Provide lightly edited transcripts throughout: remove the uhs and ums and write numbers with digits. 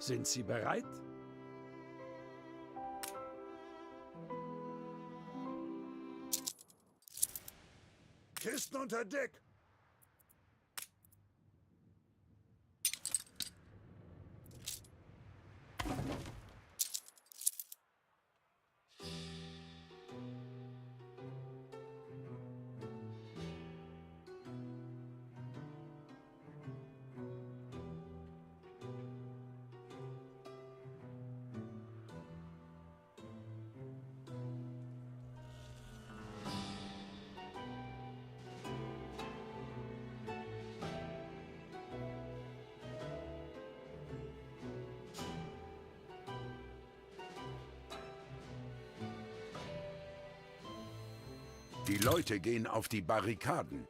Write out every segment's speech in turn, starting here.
Sind Sie bereit? Kisten unter Deck! Die Leute gehen auf die Barrikaden.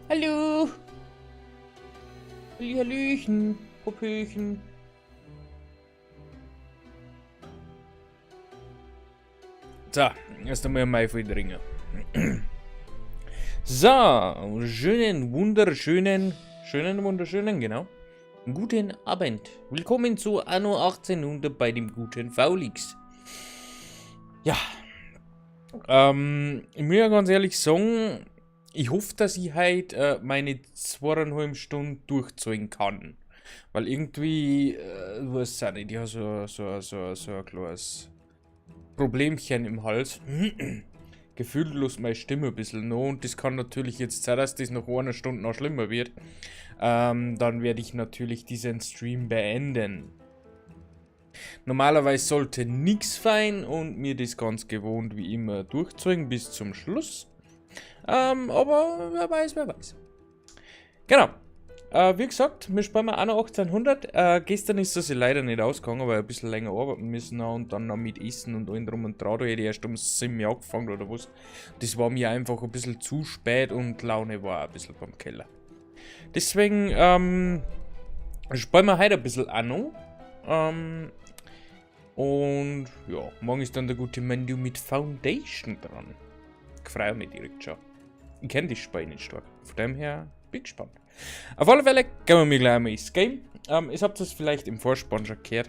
Hallo. Hallöchen, Popöchen. So, erst einmal mal vollringen. So, schönen, wunderschönen, schönen, wunderschönen, genau. Guten Abend. Willkommen zu Anno 1800 bei dem guten Faulix. Ja. Ich muss ja ganz ehrlich sagen, ich hoffe, dass ich heute meine 2,5 Stunden durchziehen kann. Weil irgendwie, weiß auch nicht, ich habe so ein kleines Problemchen im Hals. Gefühlt los meine Stimme ein bisschen noch und das kann natürlich jetzt sein, dass das nach einer Stunde noch schlimmer wird. Dann werde ich natürlich diesen Stream beenden. Normalerweise sollte nix fein und mir das ganz gewohnt wie immer durchziehen bis zum Schluss. Aber wer weiß, wer weiß. Genau. Wie gesagt, wir spielen auch noch 1800. Gestern ist das leider nicht ausgegangen, weil ich ein bisschen länger arbeiten müssen und dann noch mit Essen und allem drum und dran. Da hätte ich erst um 7 Uhr angefangen oder was. Das war mir einfach ein bisschen zu spät und Laune war ein bisschen beim Keller. Deswegen spielen wir heute ein bisschen Anno. Und ja, morgen ist dann der gute Mendu mit Foundation dran. Ich freue mich direkt schon. Ich kenne die Spiele nicht stark. Von dem her bin ich gespannt. Auf alle Fälle gehen wir gleich mal ins Game. Ich habt das vielleicht im Vorspann schon gehört.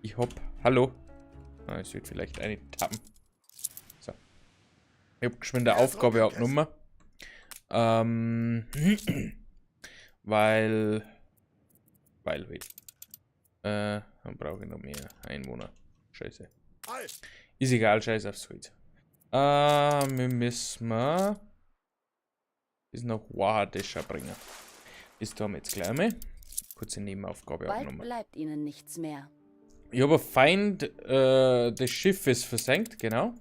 Ich hab. Hallo. Ah, ich sollte vielleicht eine tappen. So. Ich hab geschwind eine Aufgabe abgenommen. Weil. Weil halt. Dann brauche ich noch mehr Einwohner. Scheiße. Ist egal, scheiß aufs Holz. Wir müssen mal das nach Wahadesha bringen. Das tun wir jetzt gleich mal. Kurze Nebenaufgabe Bald abgenommen. bleibt ihnen nichts mehr. Ich habe Feind des Schiffes versenkt, genau.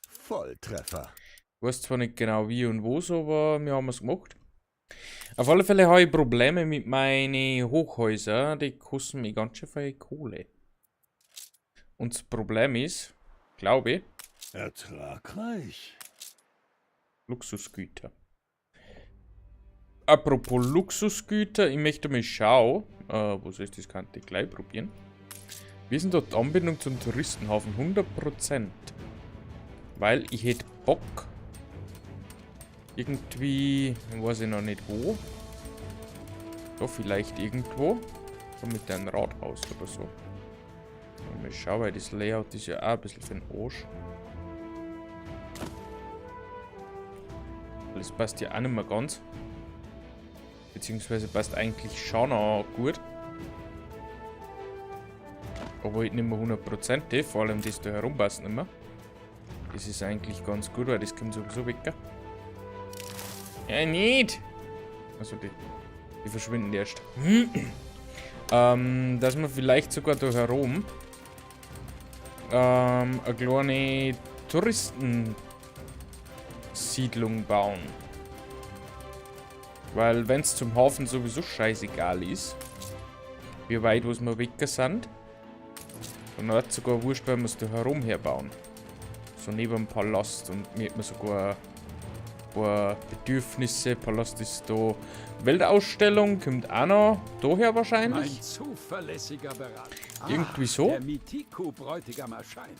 Volltreffer. Ich weiß zwar nicht genau wie und wo, aber wir haben es gemacht. Auf alle Fälle habe ich Probleme mit meinen Hochhäusern. Die kosten mir ganz schön viel Kohle. Und das Problem ist, glaube ich, Ertragreich. Luxusgüter. Apropos Luxusgüter, ich möchte mal schauen. Wo soll ich das? Kann ich gleich probieren. Wir sind dort Anbindung zum Touristenhafen 100%. Weil ich hätte Bock. Irgendwie, weiß ich noch nicht wo. Da vielleicht irgendwo. So mit einem Rathaus oder so. Mal schauen, weil das Layout ist ja auch ein bisschen für den Arsch. Das passt ja auch nicht mehr ganz. Beziehungsweise passt eigentlich schon auch gut. Aber halt nicht mehr 100%, vor allem das da herum passt nicht mehr. Das ist eigentlich ganz gut, weil das kommt sowieso weg. Ja, nicht! Also die verschwinden erst. Dass wir vielleicht sogar da herum eine kleine Touristensiedlung bauen. Weil wenn es zum Hafen sowieso scheißegal ist, wie weit was wir weg sind, dann wird es sogar wurscht, wenn wir es da herum herbauen. So neben dem Palast und mir hat man sogar ein paar Bedürfnisse. Palast ist da. Weltausstellung kommt auch noch daher wahrscheinlich. Mein zuverlässiger Berater. Irgendwie so. Der Mitiku-Bräutigam erscheint.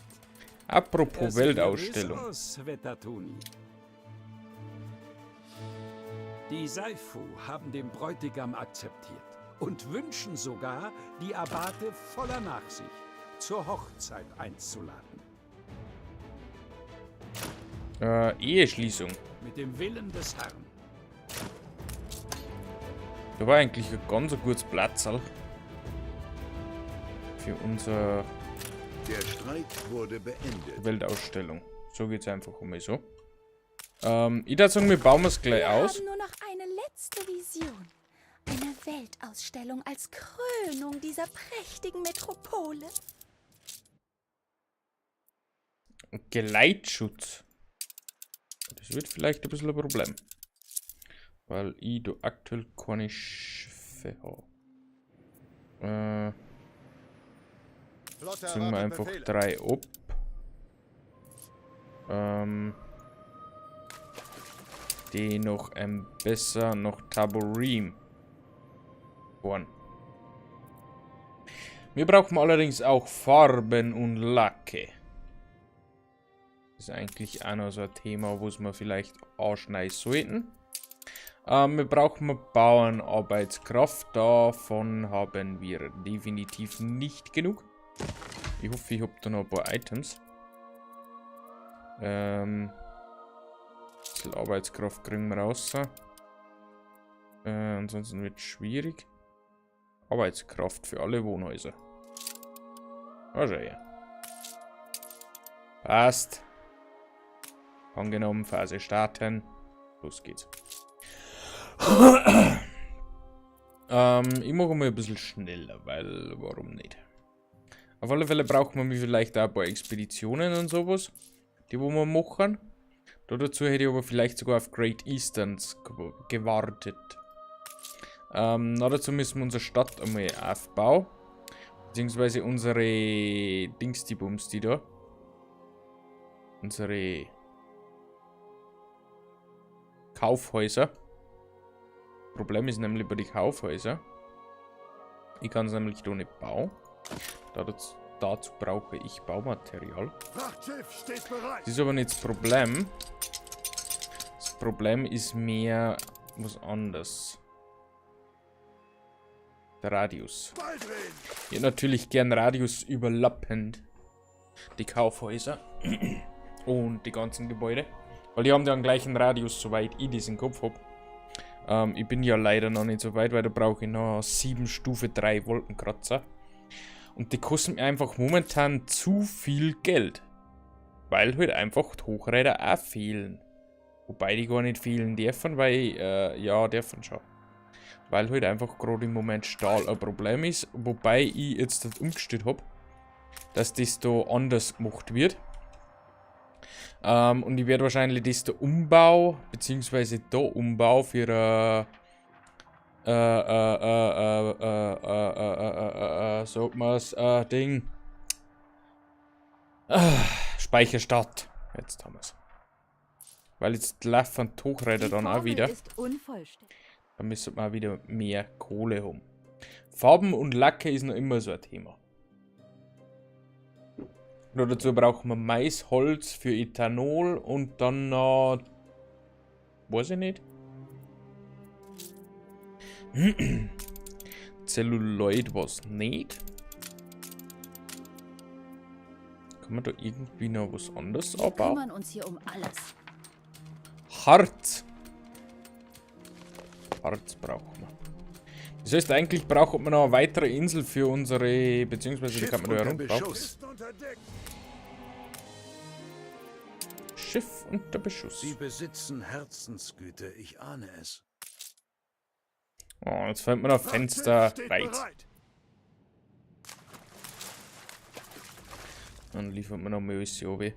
Apropos Er sieht Weltausstellung. nervös aus, Wettertuni. Die Saifu haben den Bräutigam akzeptiert und wünschen sogar, die Abate voller Nachsicht zur Hochzeit einzuladen. Eheschließung. Mit dem Willen des Herrn. Da war eigentlich ein ganz gutes Platzerl. Für unsere Der Streit wurde beendet. Weltausstellung. So geht's einfach um so. Ich würde sagen, wir bauen es gleich Wir aus. haben nur noch eine letzte Vision. Eine Weltausstellung als Krönung dieser prächtigen Metropole. Geleitschutz. Das wird vielleicht ein bisschen ein Problem. Weil ich da aktuell keine Schiffe habe. Ziehen wir einfach 3 ab. Die noch ein besser noch Taborim. Fahren. Wir brauchen allerdings auch Farben und Lacke. Das ist eigentlich auch noch so ein Thema, wo es wir vielleicht anschneiden sollten. Wir brauchen Bauernarbeitskraft. Davon haben wir definitiv nicht genug. Ich hoffe, ich hab da noch ein paar Items. Ein bisschen Arbeitskraft kriegen wir raus. Ansonsten wird es schwierig. Arbeitskraft für alle Wohnhäuser. Ah, schau her. Passt. Angenommen, Phase starten. Los geht's. Ich mache mal ein bisschen schneller, weil warum nicht? Auf alle Fälle braucht man vielleicht auch ein paar Expeditionen und sowas, die wo wir machen. Da dazu hätte ich aber vielleicht sogar auf Great Easterns gewartet. Noch dazu müssen wir unsere Stadt einmal aufbauen. Beziehungsweise unsere Dings, die Bums, die da. Unsere Kaufhäuser. Problem ist nämlich bei den Kaufhäusern. Ich kann es nämlich da nicht bauen. Dazu brauche ich Baumaterial. Frachtschiff steht bereit. Das ist aber nicht das Problem. Das Problem ist mehr was anderes. Der Radius. Ich hätte natürlich gern Radius überlappend. Die Kaufhäuser. Und die ganzen Gebäude. Weil die haben ja einen gleichen Radius, soweit ich diesen Kopf hab. Ich bin ja leider noch nicht so weit, weil da brauche ich noch 7 Stufe 3 Wolkenkratzer. Und die kosten mir einfach momentan zu viel Geld. Weil halt einfach die Hochräder auch fehlen. Wobei die gar nicht fehlen dürfen, weil, ja, dürfen schon. Weil halt einfach gerade im Moment Stahl ein Problem ist. Wobei ich jetzt das umgestellt hab, dass das da anders gemacht wird. Und ich werde wahrscheinlich das da Umbau, beziehungsweise da Umbau für sagt man's, Ding. Speicherstadt. Jetzt haben wir's. Weil jetzt laufen die Hochräder Die dann auch Formel wieder. ist unvollständig. Da müssen wir auch wieder mehr Kohle haben. Farben und Lacke ist noch immer so ein Thema. Nur dazu brauchen wir Mais, Holz für Ethanol und dann noch... Weiß ich nicht. Zelluloid war's nicht. Kann man da irgendwie noch was anderes Wir anbauen? kümmern uns hier um alles. Harz. Harz brauchen wir. Das heißt, eigentlich braucht man noch eine weitere Insel für unsere, beziehungsweise die Schiff kann man da unter herumbauen. Beschuss. Schiff unter Beschuss. Sie besitzen Herzensgüte, ich ahne es. Oh, jetzt fällt mir noch Fenster Frachtschiff steht weit. bereit. Dann liefert man noch mal alles runter.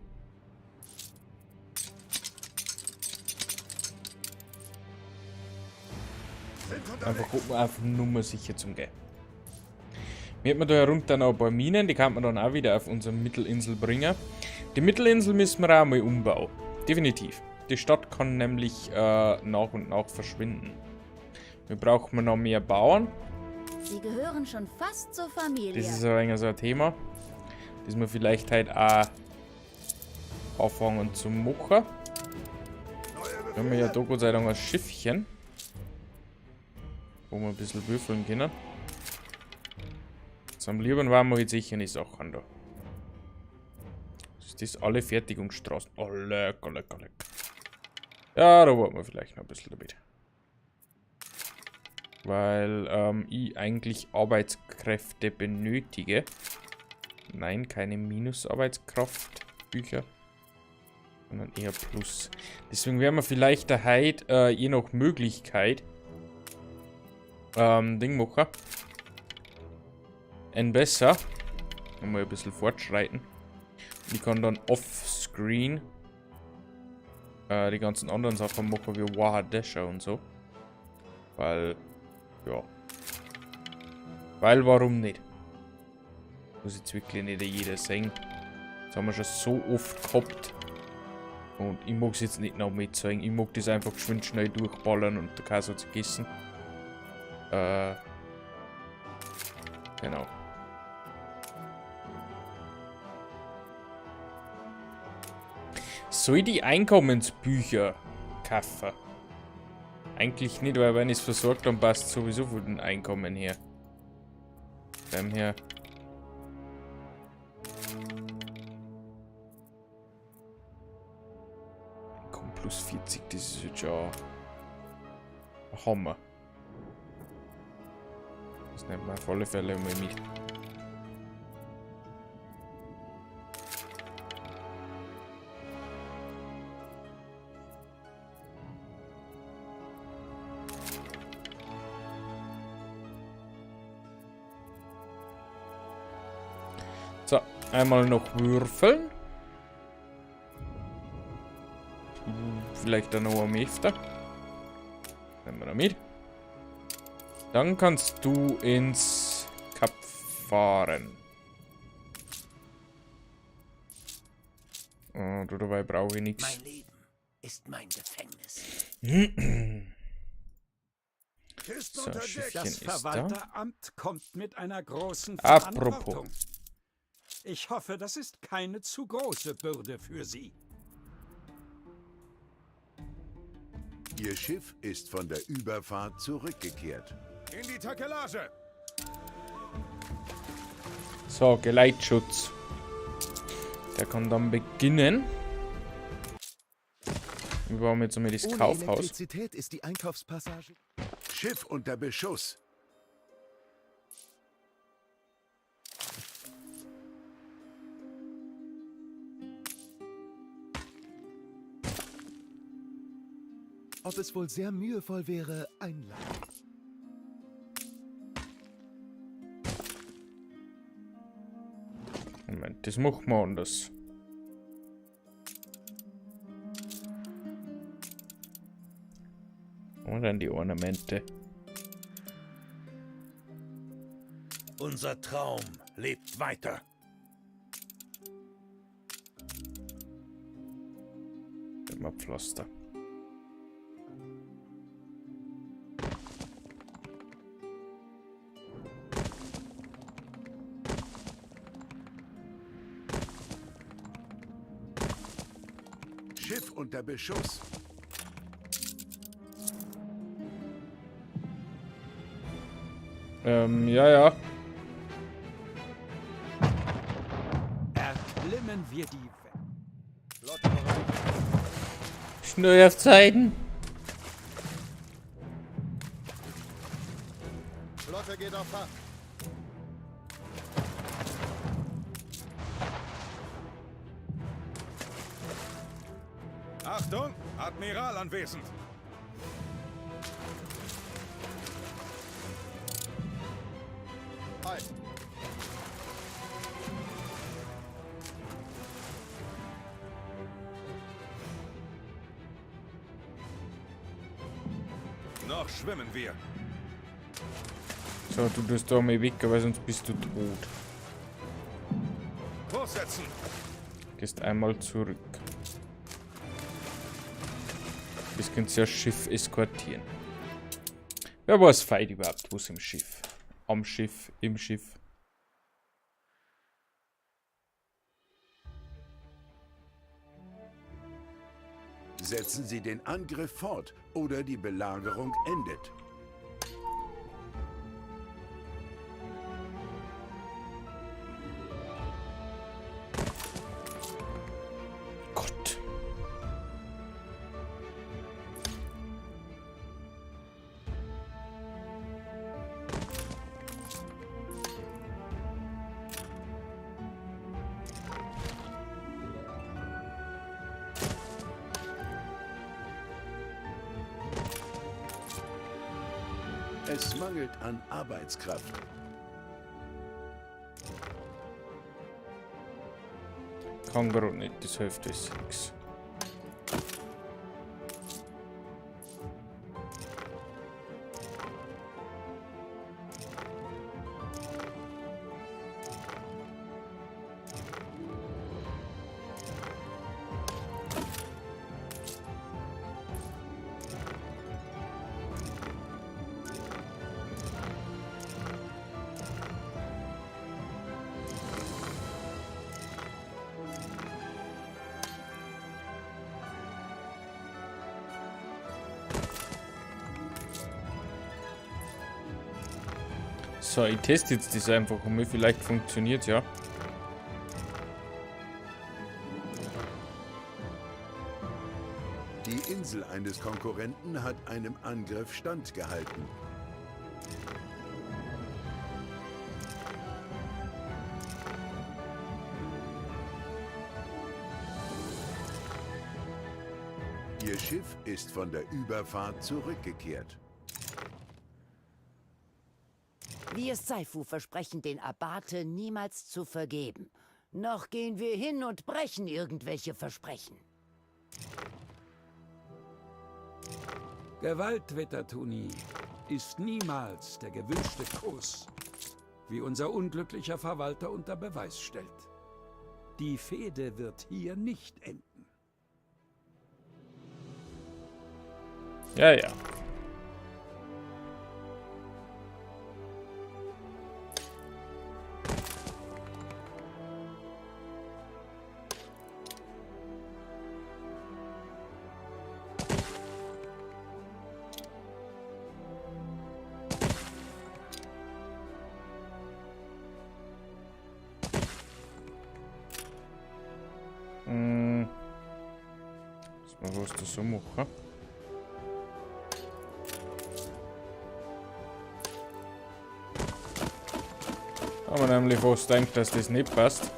Sind unterwegs. Einfach gucken, auf Nummer sicher zum Gehen. Wir hätten da herunter noch ein paar Minen, die kann man dann auch wieder auf unsere Mittelinsel bringen. Die Mittelinsel müssen wir auch mal umbauen. Definitiv. Die Stadt kann nämlich nach und nach verschwinden. Wir brauchen noch mehr Bauern. Sie gehören schon fast zur Familie. Das ist ein wenig so ein Thema, das wir vielleicht halt auch anfangen zu machen. Neue Wir haben ja Befehle. da Gott sei Dank ein Schiffchen, wo wir ein bisschen würfeln können. Zum Lieben waren wir jetzt sicher nicht Sachen da. Ist das alle Fertigungsstraßen? Oh, lecker, lecker, lecker. Ja, da warten wir vielleicht noch ein bisschen damit. Weil ich eigentlich Arbeitskräfte benötige. Nein, keine Minus-Arbeitskraftbücher, sondern eher Plus. Deswegen werden wir vielleicht da heute, je nach Möglichkeit, Ding machen. Ein besser. Mal ein bisschen fortschreiten. Ich kann dann offscreen die ganzen anderen Sachen machen, wie Wahadesha und so. Weil, ja. Weil, warum nicht? Muss jetzt wirklich nicht jeder sehen. Das haben wir schon so oft gehabt. Und ich mag's jetzt nicht noch mitzeigen. Ich mag das einfach geschwind schnell durchballern und der Käse zu gegessen. Genau. Soll ich die Einkommensbücher kaufen? Eigentlich nicht, weil wenn ich's versorgt, dann passt sowieso von den Einkommen her. Dem her. Einkommen plus 40, das ist jetzt schon ein Hammer. Das nimmt man auf alle Fälle mal mit. So, einmal noch würfeln. Vielleicht dann noch am Efter. Nehmen wir da mit. Dann kannst du ins Kap fahren. Und dabei brauche ich nichts. Mein Leben ist mein Gefängnis. Kisten So, unter Deck. Schiffchen Das ist da. Verwalteramt kommt mit einer großen Apropos. Verantwortung. Ich hoffe, das ist keine zu große Bürde für Sie. Ihr Schiff ist von der Überfahrt zurückgekehrt. In die Takelage! So, Geleitschutz. Der kann dann beginnen. Wir brauchen jetzt einmal das Ohne Kaufhaus. Elektrizität ist die Einkaufspassage. Schiff unter Beschuss. Ob es wohl sehr mühevoll wäre, ein La Moment, das machen wir anders. Und dann die Ornamente. Unser Traum lebt weiter. Immer Pflaster. Schiff unter Beschuss. Ja, ja. Erklimmen wir die Welt. Schnell auf Zeiten. Flotte geht auf Fahrt. Admiral anwesend. Hi. Noch schwimmen wir. So, du tust da mal weg, aber sonst bist du tot. Kurs setzen. Gehst einmal zurück. Das könnt ihr ja Schiff eskortieren. Wer weiß feit überhaupt, was im Schiff? Am Schiff, im Schiff. Setzen Sie den Angriff fort oder die Belagerung endet. Gott. Es mangelt an Arbeitskraft. Kann gerade nicht, das hilft alles nix. So, ich teste jetzt das einfach mal. Vielleicht funktioniert ja. Die Insel eines Konkurrenten hat einem Angriff standgehalten. Ihr Schiff ist von der Überfahrt zurückgekehrt. Wir Saifu versprechen den Abate niemals zu vergeben. Noch gehen wir hin und brechen irgendwelche Versprechen. Gewalt, Wettertuni, ist niemals der gewünschte Kurs, wie unser unglücklicher Verwalter unter Beweis stellt. Die Fehde wird hier nicht enden. Ja, ja. Was das so machen? Aber nämlich fast denkt, dass das nicht passt.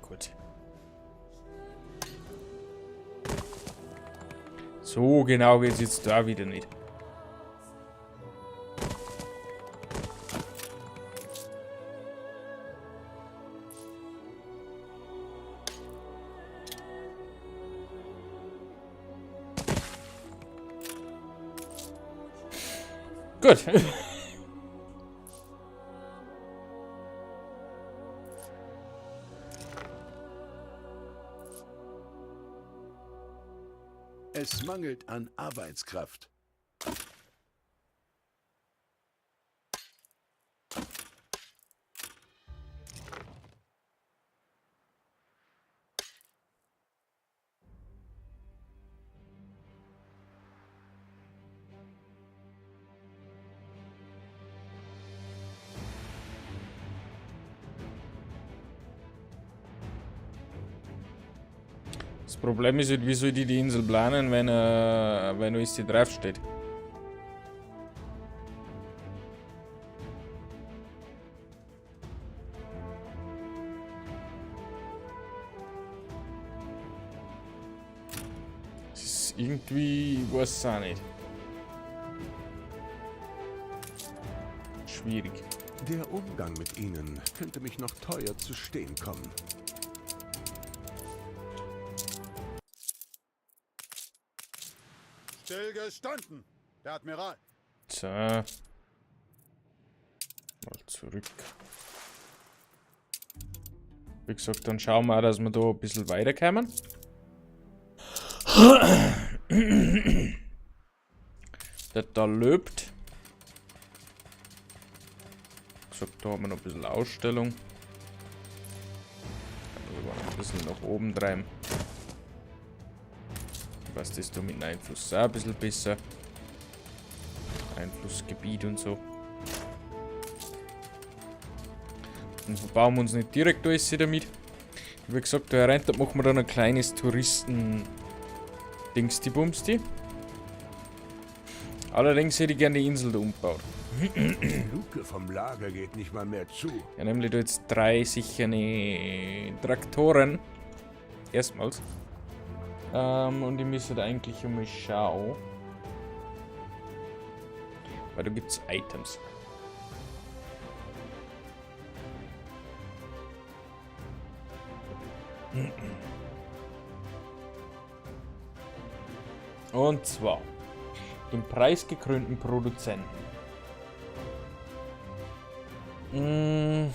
Gut. So genau geht's jetzt da wieder nicht. Gut. Es mangelt an Arbeitskraft. Das Problem ist halt, wie soll die die Insel planen, wenn alles hier drauf steht. Das ist irgendwie, ich weiß es auch nicht. Schwierig. Der Umgang mit Ihnen könnte mich noch teuer zu stehen kommen. Stillgestanden, der Admiral. So. Mal zurück. Wie gesagt, dann schauen wir auch, dass wir da ein bisschen weiterkommen. Der da löbt. Wie gesagt, da haben wir noch ein bisschen Ausstellung. Kann man noch ein bisschen nach oben treiben. Was das da mit dem Einfluss auch ein bisschen besser. Einflussgebiet und so. Dann verbauen wir uns nicht direkt alles damit. Wie gesagt, da rein, da machen wir dann ein kleines Touristen-Dingsti-Bumsti. Allerdings hätte ich gerne die Insel da umgebaut. Die Luke vom Lager geht nicht mal mehr zu. Ja, nämlich da jetzt 3 sichere Traktoren. Erstmals. Und ich müsste da eigentlich einmal schauen. Weil da gibt's Items. Und zwar den preisgekrönten Produzenten. In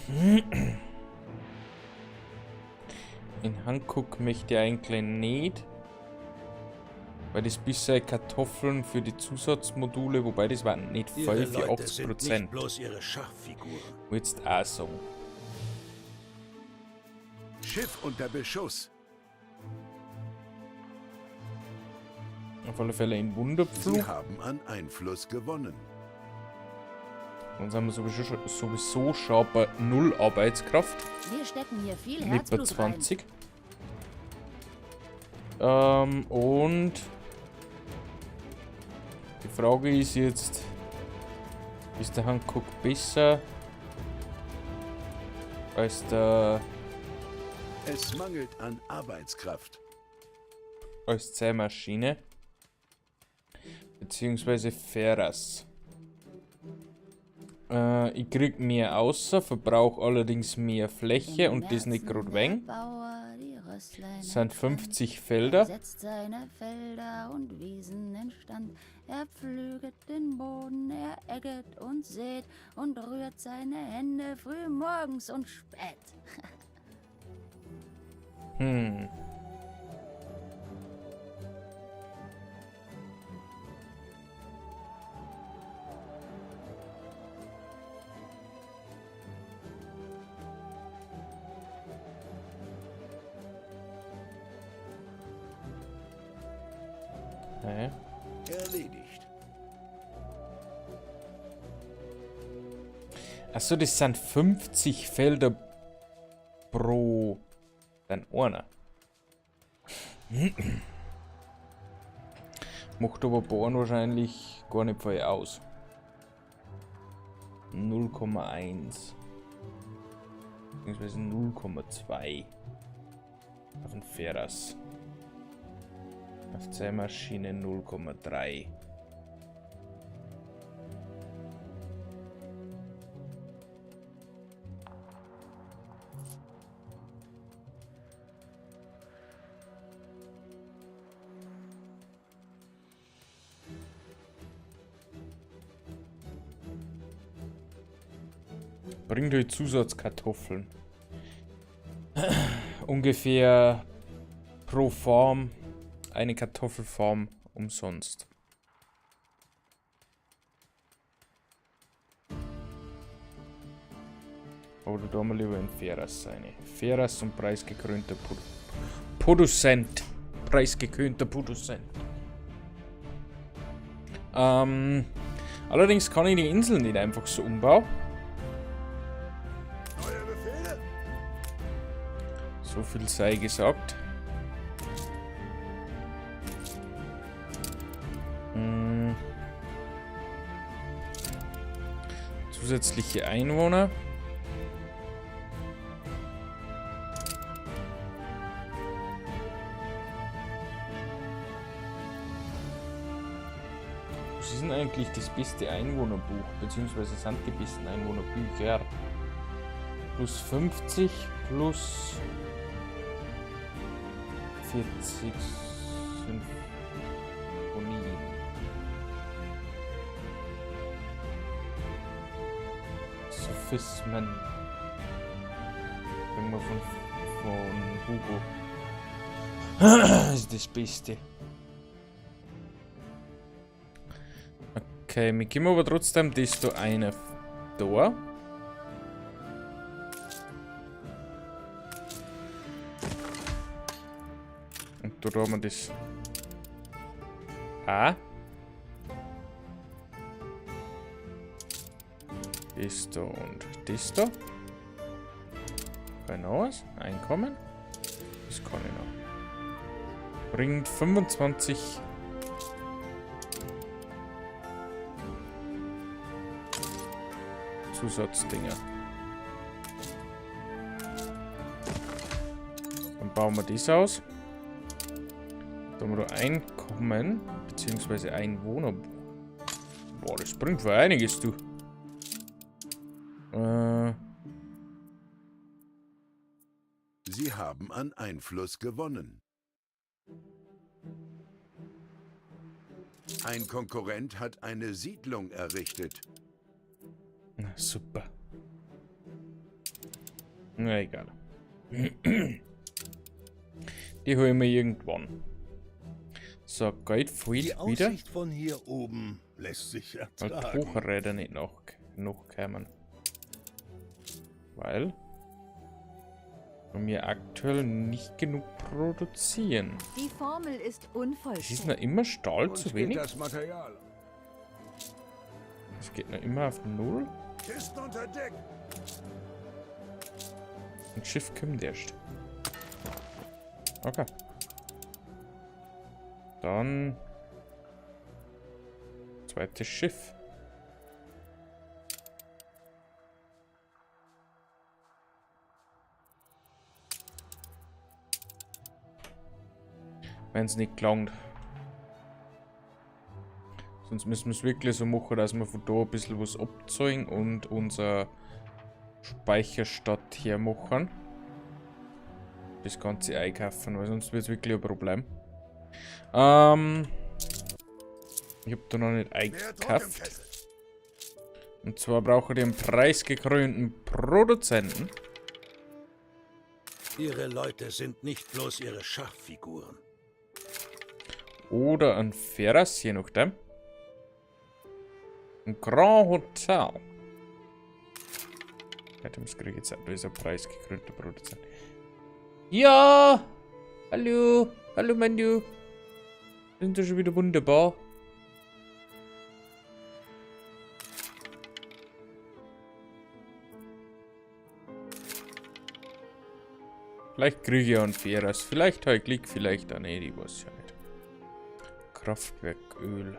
Hankook möchte ich eigentlich nicht. Weil das bisher Kartoffeln für die Zusatzmodule, wobei das waren nicht Ihre voll für Leute sind 80%. nicht bloß ihre Schachfiguren. Jetzt auch sagen. Schiff unter Beschuss. Auf alle Fälle in Wunderpflug. Sie haben an Einfluss gewonnen. Dann sind wir sowieso schon bei 0 Arbeitskraft. Wir stecken hier viel Nicht bei Herzblut rein. 20. Und die Frage ist jetzt, ist der Hankook besser als der... Es mangelt an Arbeitskraft. Als Zähmaschine. Beziehungsweise Ferras. Ich krieg mehr außer, verbrauch allerdings mehr Fläche Im und das nicht Märzen grad der weng. Bauer die Rösslein Das sind erkannt. 50 Felder. Er setzt seine Felder und Wiesen in Stand. Er pflüget den Boden, er egget und sät und rührt seine Hände früh morgens und spät. Hä? Erledigt. Achso, das sind 50 Felder pro dann einer. Macht aber Born wahrscheinlich gar nicht viel aus. 0,1. Beziehungsweise 0,2. Auf den Ferras. Auf Zähmaschine 0,3. Bringt euch Zusatzkartoffeln. Ungefähr pro Farm eine Kartoffelfarm umsonst. Oder da mal lieber in Ferras seine. Ferras und preisgekrönter Produzent. Preisgekrönter Produzent. Allerdings kann ich die Insel nicht einfach so umbauen. So viel sei gesagt. Zusätzliche Einwohner. Was ist denn eigentlich das beste Einwohnerbuch? Beziehungsweise sind die besten Einwohnerbücher? Plus 50, plus 40 Symphonien. Sophismen. Bringen wir von Hugo. Das ist das Beste. Okay, wir geben aber trotzdem das da eine da. Und da haben wir das. A. Das da und das da. Genau was. Einkommen. Das kann ich noch. Bringt 25. Zusatzdinger. Dann bauen wir das aus. Da haben wir da Einkommen, beziehungsweise Einwohner. Boah, das bringt für einiges, du. Sie haben an Einfluss gewonnen. Ein Konkurrent hat eine Siedlung errichtet. Na, super. Na, egal. Die holen wir irgendwann. So, Geld fehlt Die wieder. Aussicht von hier oben lässt sich Weil ertragen. Hochräder nicht noch kämen. Weil wir aktuell nicht genug produzieren. Die Formel ist Es ist unvollständig. noch immer Stahl Uns zu geht wenig. das Material. Es geht noch immer auf 0. Kisten unter Deck. Ein Schiff kommt erst. Okay. Dann zweites Schiff. Wenn's nicht gelangt. Sonst müssen wir's wirklich so machen, dass wir von da ein bisschen was abzeugen und unser Speicherstadt hermachen. Das Ganze einkaufen, weil sonst wird's wirklich ein Problem. Ich hab da noch nicht eingekauft. Und zwar brauche ich den preisgekrönten Produzenten. Ihre Leute sind nicht bloß ihre Schachfiguren. Oder ein Ferras, je nachdem. Ein Grand Hotel. Ja, das kriege ich jetzt auch. Da ist ein preisgekrönter Produzent. Ja! Hallo! Hallo, Manu! Sind doch schon wieder wunderbar. Vielleicht kriege ich ja einen Ferras. Vielleicht habe ich Glück, vielleicht auch nicht. Ich weiß ja nicht. Kraftwerköl.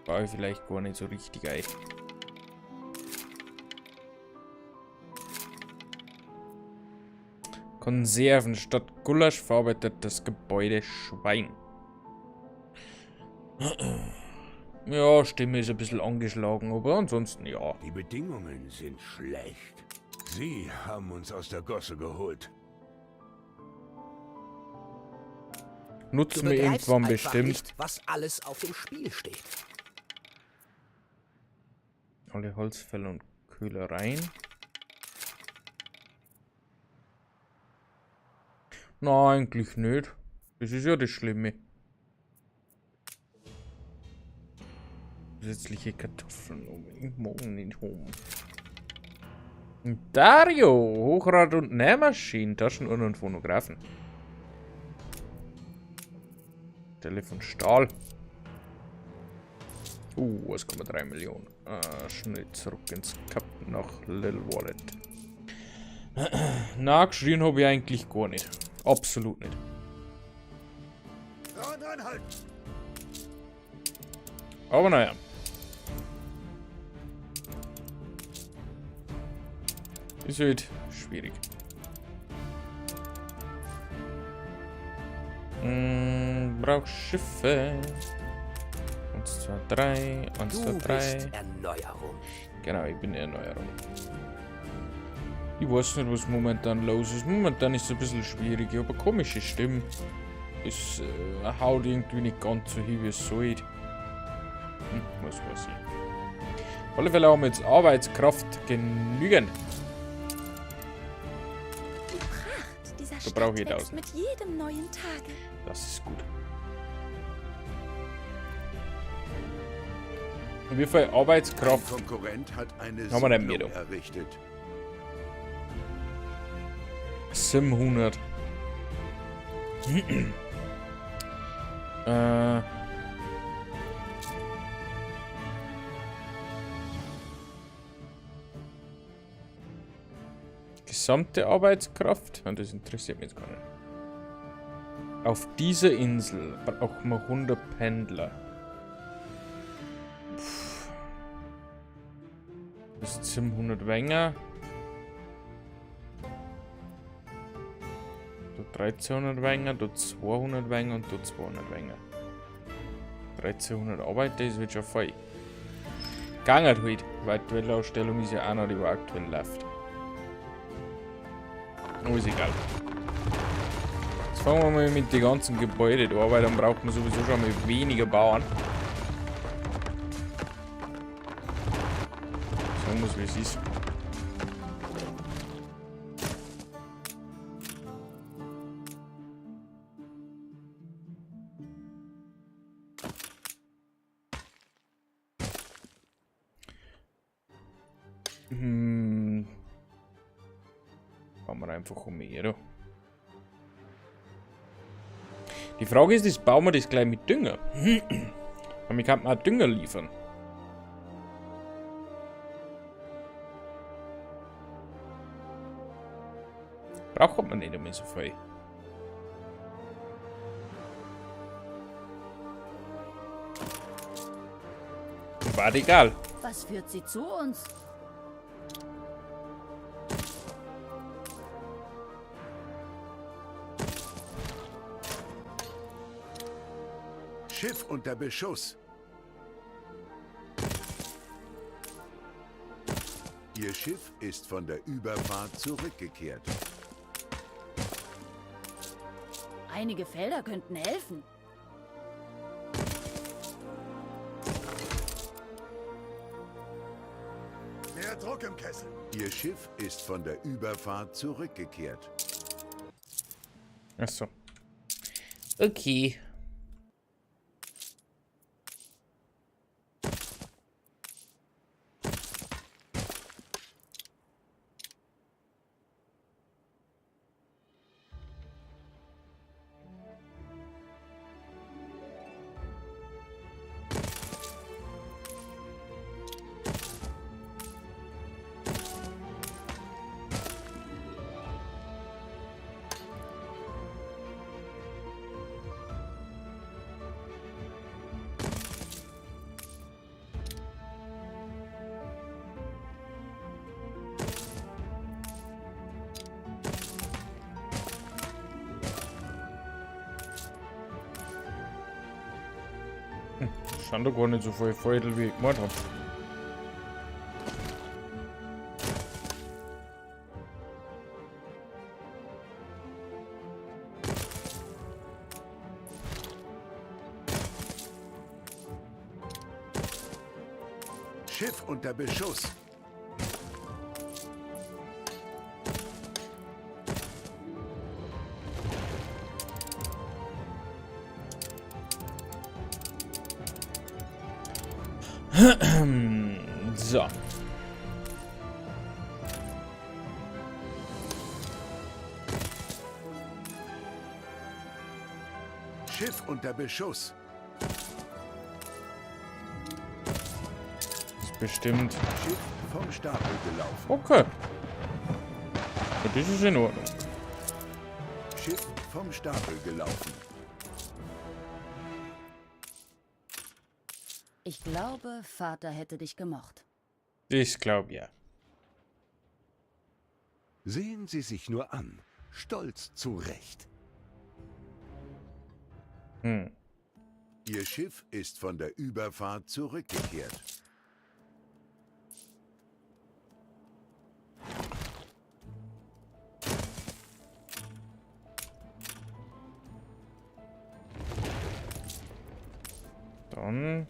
Baue ich vielleicht gar nicht so richtig ein. Konserven statt Gulasch verarbeitet das Gebäude Schwein. Ja, Stimme ist ein bisschen angeschlagen, aber ansonsten ja. Die Bedingungen sind schlecht. Sie haben uns aus der Gosse geholt. Nutzen Du wir begreifst irgendwann einfach bestimmt. nicht, was alles auf dem Spiel steht. Alle Holzfäller und Köhlereien. Na, eigentlich nicht. Das ist ja das Schlimme. Zusätzliche Kartoffeln. Oh, ich mag nicht haben. Dario! Hochrad- und Nähmaschinen, Taschenuhren und Phonographen. Telefon Stahl. 1,3 Millionen. Schnell zurück ins Cup nach Little Wallet. Na, geschrien hab ich eigentlich gar nicht. Absolut nicht. Aber naja. Ist halt schwierig. Brauch Schiffe. 1, 2, 3. 1, 2, Du 3. bist Erneuerung. Genau, ich bin Erneuerung. Ich weiß nicht, was momentan los ist. Momentan ist es ein bisschen schwierig. Ich habe eine komische Stimme. Es haut irgendwie nicht ganz so hin, wie es sollte. Was weiß ich. Auf alle Fälle haben wir jetzt Arbeitskraft genügend. Die Pracht dieser Da brauche ich Stadt wächst 1000. mit jedem neuen Tage. Das ist gut. Und wie viel Arbeitskraft Ein Konkurrent hat eine haben wir denn Siedlung mehr da? errichtet. 700. Gesamte Arbeitskraft? Ah, das interessiert mich jetzt gar nicht. Auf dieser Insel brauchen wir 100 Pendler. Puh. Das sind 700 Wenger. Da 1300 Wenger, da 200 Wenger und da 200 Wenger. 1300 Arbeiter, das wird schon voll. Ganget halt, weil die Weltausstellung ist ja auch noch, die wo aktuell läuft. Oh, ist egal. Jetzt fangen wir mal mit den ganzen Gebäuden an, weil dann braucht man sowieso schon mal weniger Bauern. Sagen wir's, wie es ist. Bauen wir einfach um mehr, oder? Die Frage ist, bauen wir das gleich mit Dünger? Damit kann man auch Dünger liefern. Braucht man nicht einmal so viel. War egal. Was führt sie zu uns? Schiff unter Beschuss. Ihr Schiff ist von der Überfahrt zurückgekehrt. Einige Felder könnten helfen. Mehr Druck im Kessel. Ihr Schiff ist von der Überfahrt zurückgekehrt. Ach so. Okay. Scheint doch gar nicht so viel Feudel, wie ich gemacht hab. Schiff unter Beschuss. So. Schiff unter Beschuss. Ist bestimmt. Schiff vom Stapel gelaufen. Okay. Ja, das ist in Ordnung. Schiff vom Stapel gelaufen. Ich glaube, Vater hätte dich gemocht. Das glaub ich ja. Sehen Sie sich nur an. Stolz zurecht. Hm. Ihr Schiff ist von der Überfahrt zurückgekehrt. Dann.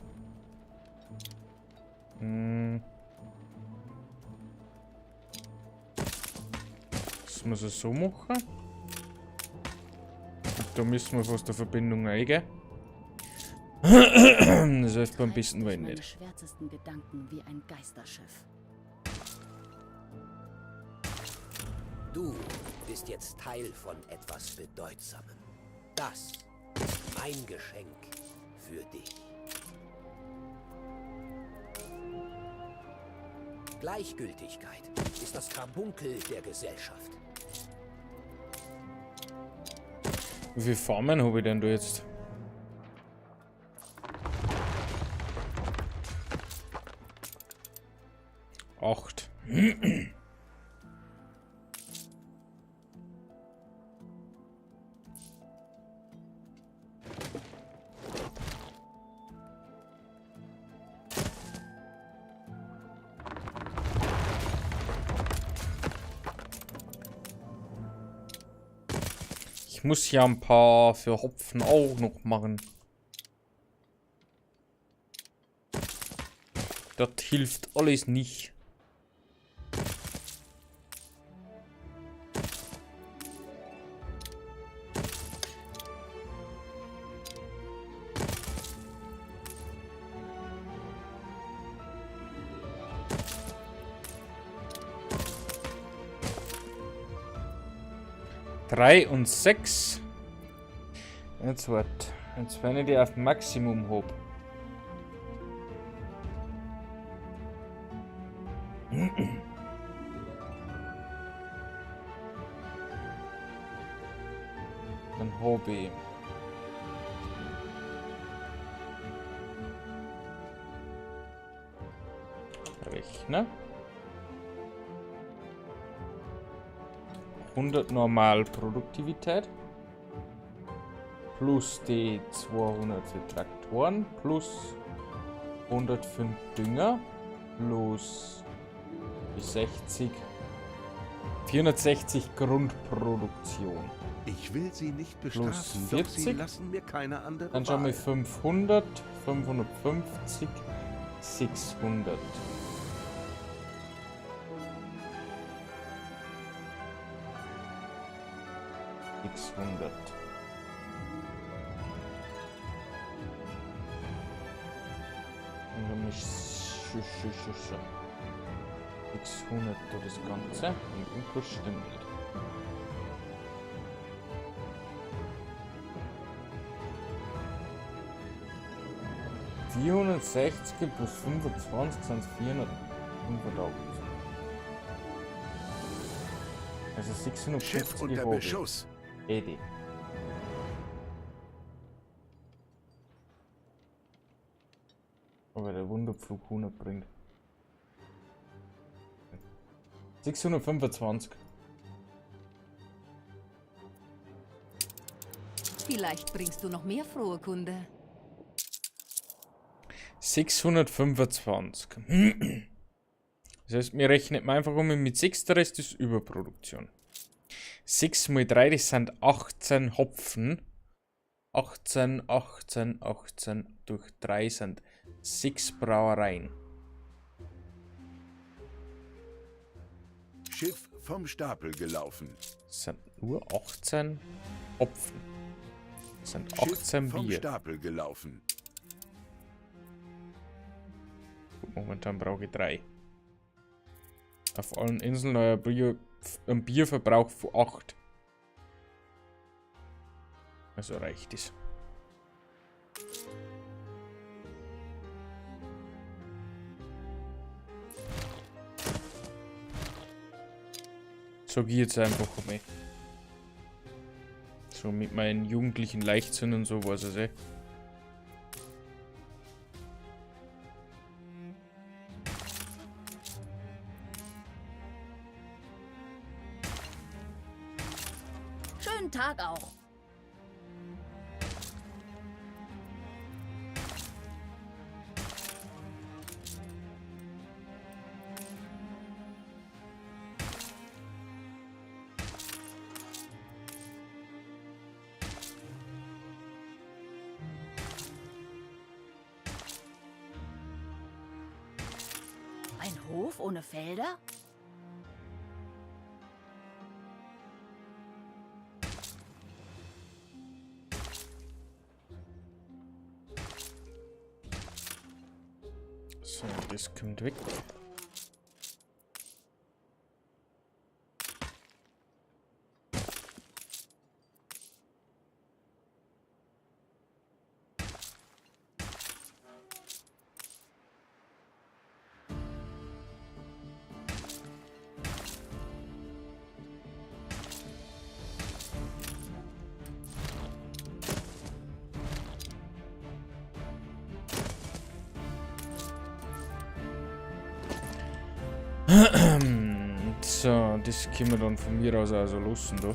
Das muss ich so machen. Da müssen wir fast eine Verbindung eingehen. Das hilft beim besten Willen Meine nicht. schwärzesten Gedanken wie ein Geisterschiff. Du bist jetzt Teil von etwas Bedeutsamem. Das ist mein Geschenk für dich. Gleichgültigkeit ist das Karbunkel der Gesellschaft. Wie viele Farmen habe ich denn da jetzt? Acht. Ich muss ja ein paar für Hopfen auch noch machen. Das hilft alles nicht. Drei und 6. Jetzt wart. Jetzt wenn ich die auf Maximum hab. Dann hab ich. Rechner. 100 Normalproduktivität plus die 200 für Traktoren plus 105 Dünger plus die 60, 460 Grundproduktion. Ich will Sie nicht Plus bestrafen, doch Sie 40. lassen mir keine andere Dann schauen wir Wahl. 500, 550, 600. Und dann ist schon. 600 da das Ganze. Und irgendwas stimmt nicht. 460 plus 25 sind 485. Also 650 Schiff unter habe ich. Beschuss. Eddie. Aber der Wunderpflug 100 bringt. 625. Vielleicht bringst du noch mehr frohe Kunde. 625. Das heißt, wir rechnen einfach um mit 6, der Rest ist Überproduktion. 6 mal 3, das sind 18 Hopfen. 18, 18, 18 durch 3 sind 6 Brauereien. Schiff vom Stapel gelaufen. Das sind nur 18 Hopfen. Das sind Schiff 18 vom Bier. Stapel gelaufen. Gut, momentan brauche ich 3. Auf allen Inseln euer Bier, ein Bierverbrauch von 8. Also reicht es. So gehe ich jetzt einfach mal. So mit meinen jugendlichen Leichtsinn und so, weiß ich eh. Tag auch. Ein Hof ohne Felder? So, das kommt weg. So, das können wir dann von mir aus also lassen da.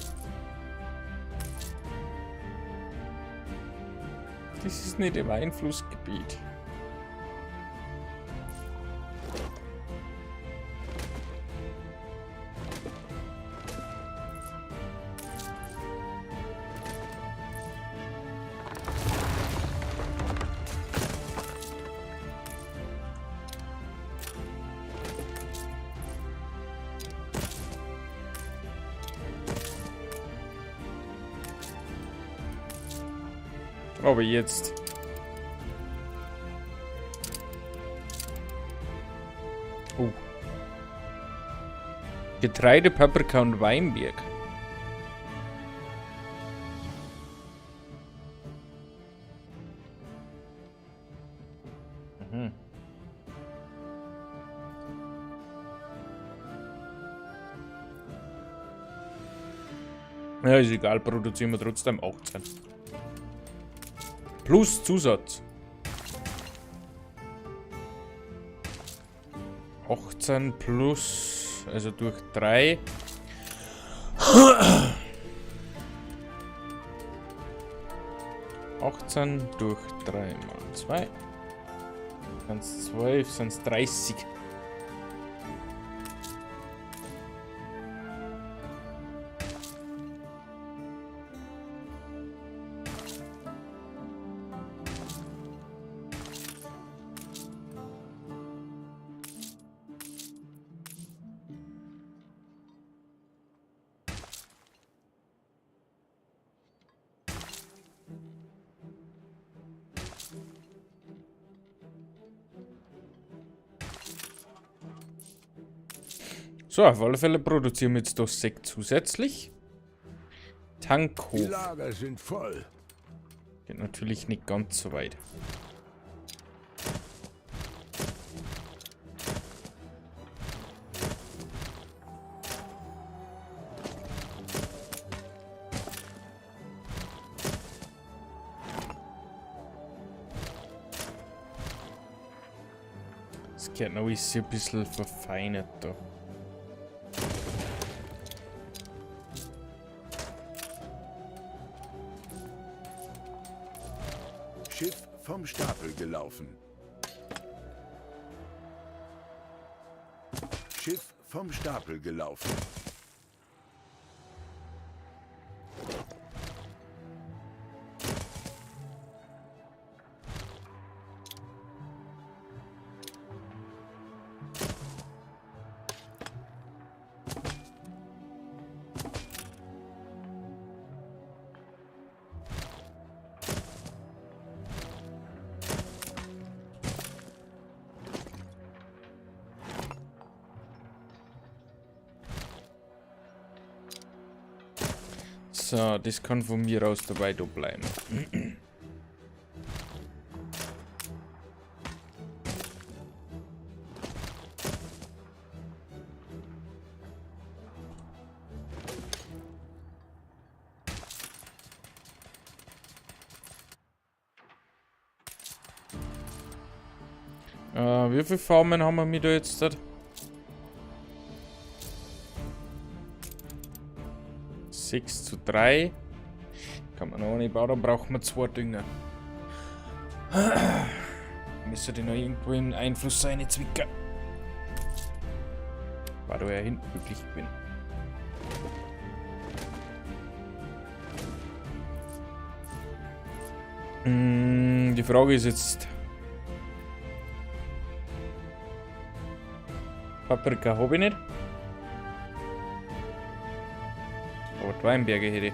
Das ist nicht im Einflussgebiet. Aber jetzt. Oh. Getreide, Paprika und Weinberg. Mhm. Ja, ist egal, produzieren wir trotzdem 18. Plus Zusatz. 18 plus, also durch 3. 18 durch 3 mal 2. Sind es 12, sind es 30. So, auf alle Fälle produzieren wir jetzt das Sekt zusätzlich. Tankhof. Die Lager sind voll. Geht natürlich nicht ganz so weit. Das gehört noch alles ein bisschen verfeinert da. Schiff vom Stapel gelaufen. Schiff vom Stapel gelaufen. So, das kann von mir aus dabei da bleiben. Wie viele Farmen haben wir mit da jetzt? 6 zu 3. Kann man noch nicht bauen, dann braucht man 2 Dünger. Müsste die noch irgendwo in Einfluss sein, Zwicker. War da ja hinten glücklich bin. Die Frage ist jetzt. Paprika hab ich nicht. Aber die Weinberge hätte ich.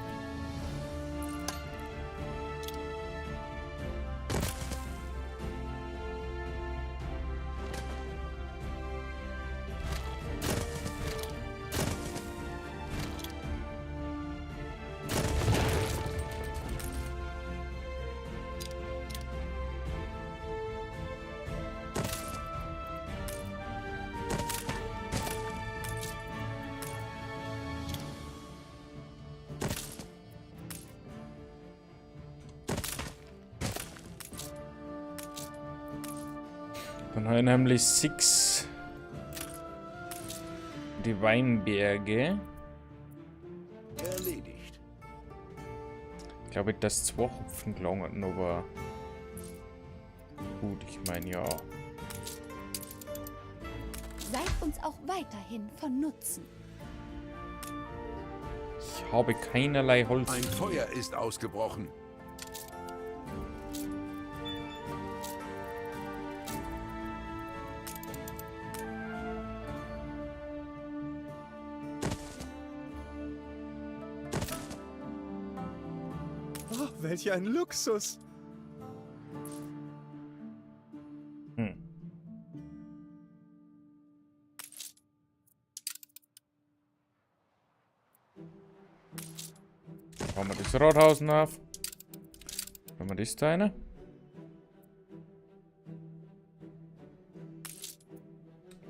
Dann habe ich nämlich 6 die Weinberge. Erledigt. Ich glaube, dass 2 Hopfen gelangen, aber gut, ich meine ja. Seid uns auch weiterhin von Nutzen. Ich habe keinerlei Holz. Ein Feuer ist ausgebrochen. Oh, welch ein Luxus! Machen wir das Rathaus auf. Haben wir das da rein?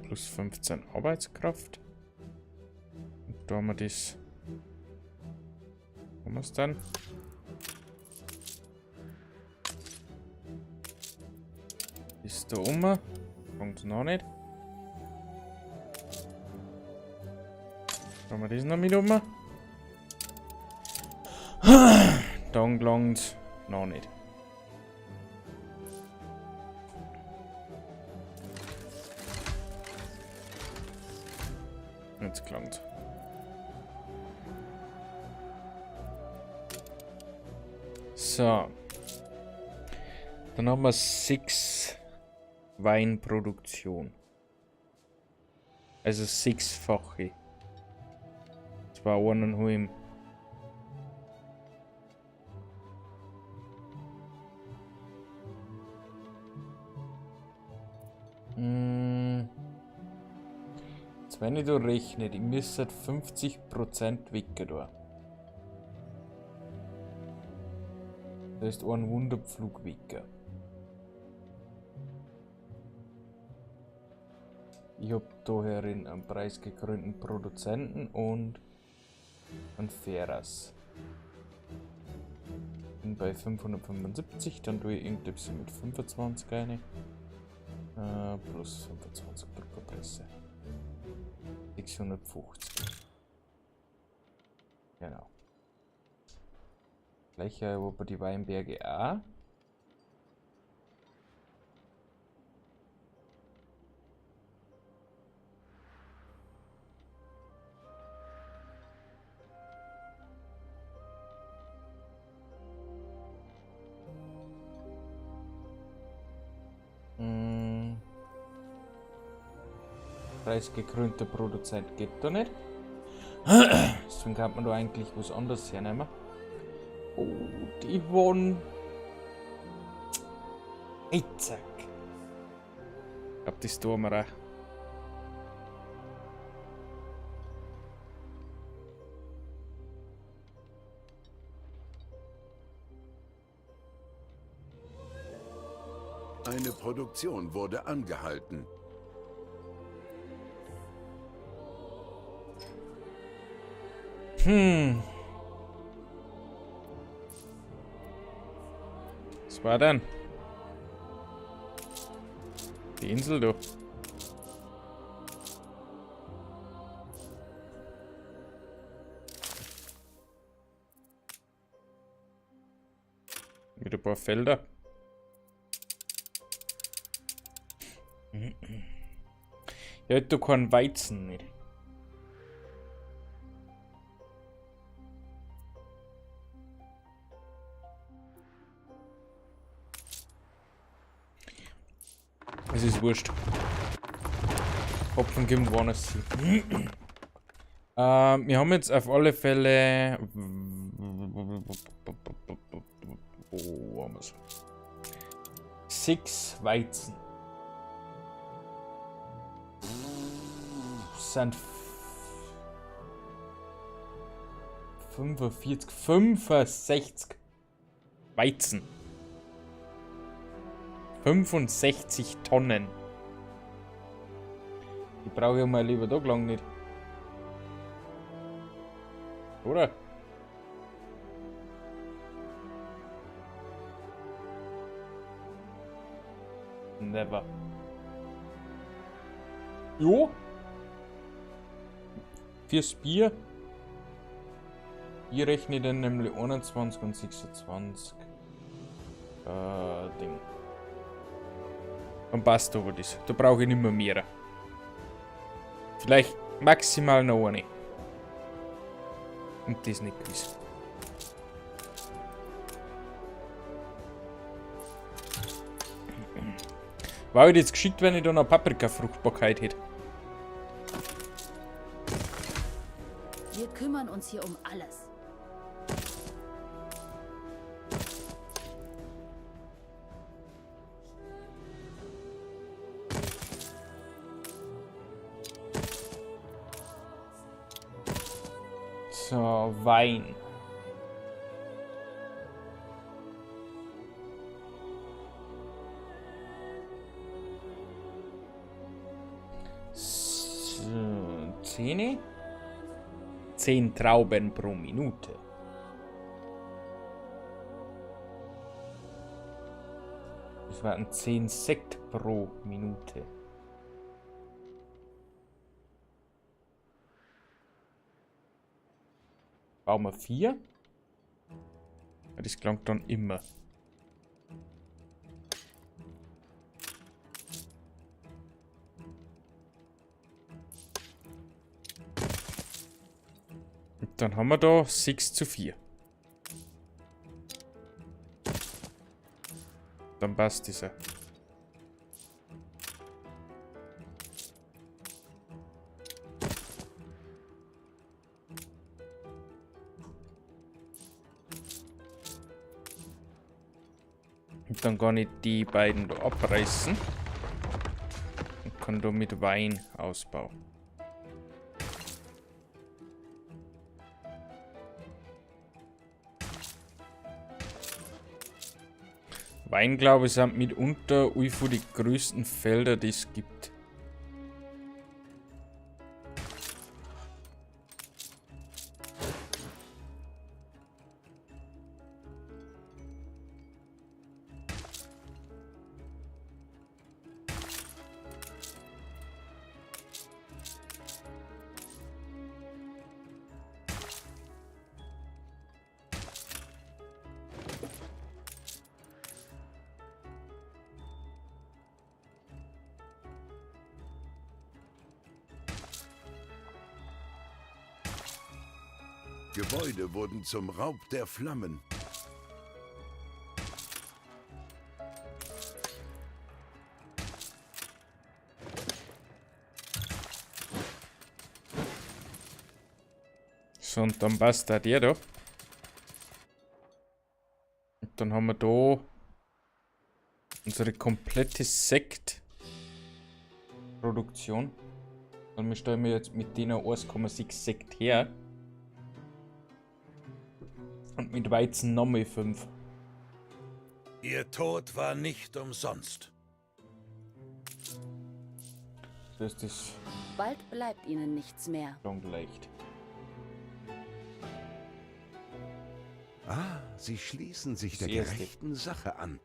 Plus 15 Arbeitskraft. Und da haben wir das. Haben wir's dann? Ist da oben. Kommt noch nicht. Haben wir das noch mit oben? Dann gelangt's noch nicht. Jetzt gelangt's. So. Dann haben wir 6 Weinproduktion. Also 6-fache. Zwar 1,5. Jetzt, wenn ich da rechne, ich müsste 50% weg da. Das ist ein Wunderpflug weg. Ich hab da herin einen preisgekrönten Produzenten und einen Ferras. Bin bei 575, dann tue ich irgendetwas mit 25 rein. Plus 25 Druckerpresse. 650. Genau. Gleiche wo bei die Weinberge auch. Preisgekrönter Produzent geht da nicht. Deswegen kann man da eigentlich was anderes hernehmen. Oh, die Yvonne. Ey, zack. Ich glaub, das tun wir auch. Eine Produktion wurde angehalten. Was war denn? Die Insel, du. Mit ein paar Felder. Ja, da kein Weizen nicht. Es ist wurscht. Hopfen kommt woanders hin. Wir haben jetzt auf alle Fälle. Wo haben wir's? 6 Weizen. Sind 45, 65 Weizen. 65 Tonnen. Die brauche ich mal lieber da lang nicht. Oder? Never. Jo. Fürs Bier. Ich rechne dann nämlich 21 und 26. Ding. Dann passt aber das. Da brauche ich nicht mehr mehr. Vielleicht maximal noch eine. Und das nicht gewiss. War halt jetzt geschickt, wenn ich da noch Paprika-Fruchtbarkeit hätte. Wir kümmern uns hier um alles. So, Wein. So, 10? 10 Trauben pro Minute. Das waren 10 Sekt pro Minute. Bauen wir 4. Das klang dann immer. Und dann haben wir da 6:4. Dann passt dieser. Und dann kann ich die beiden da abreißen. Und kann da mit Wein ausbauen. Wein, glaube ich, sind mitunter von die größten Felder, die es gibt. Gebäude wurden zum Raub der Flammen. So, und dann passt da der da. Und dann haben wir da unsere komplette Sektproduktion. Und wir stellen mir jetzt mit denen 1,6 Sekt her. Und mit Weizen nochmal 5. Ihr Tod war nicht umsonst. Das ist das. Bald bleibt ihnen nichts mehr. Schon leicht. Ah, sie schließen sich der Das erste. gerechten Sache an.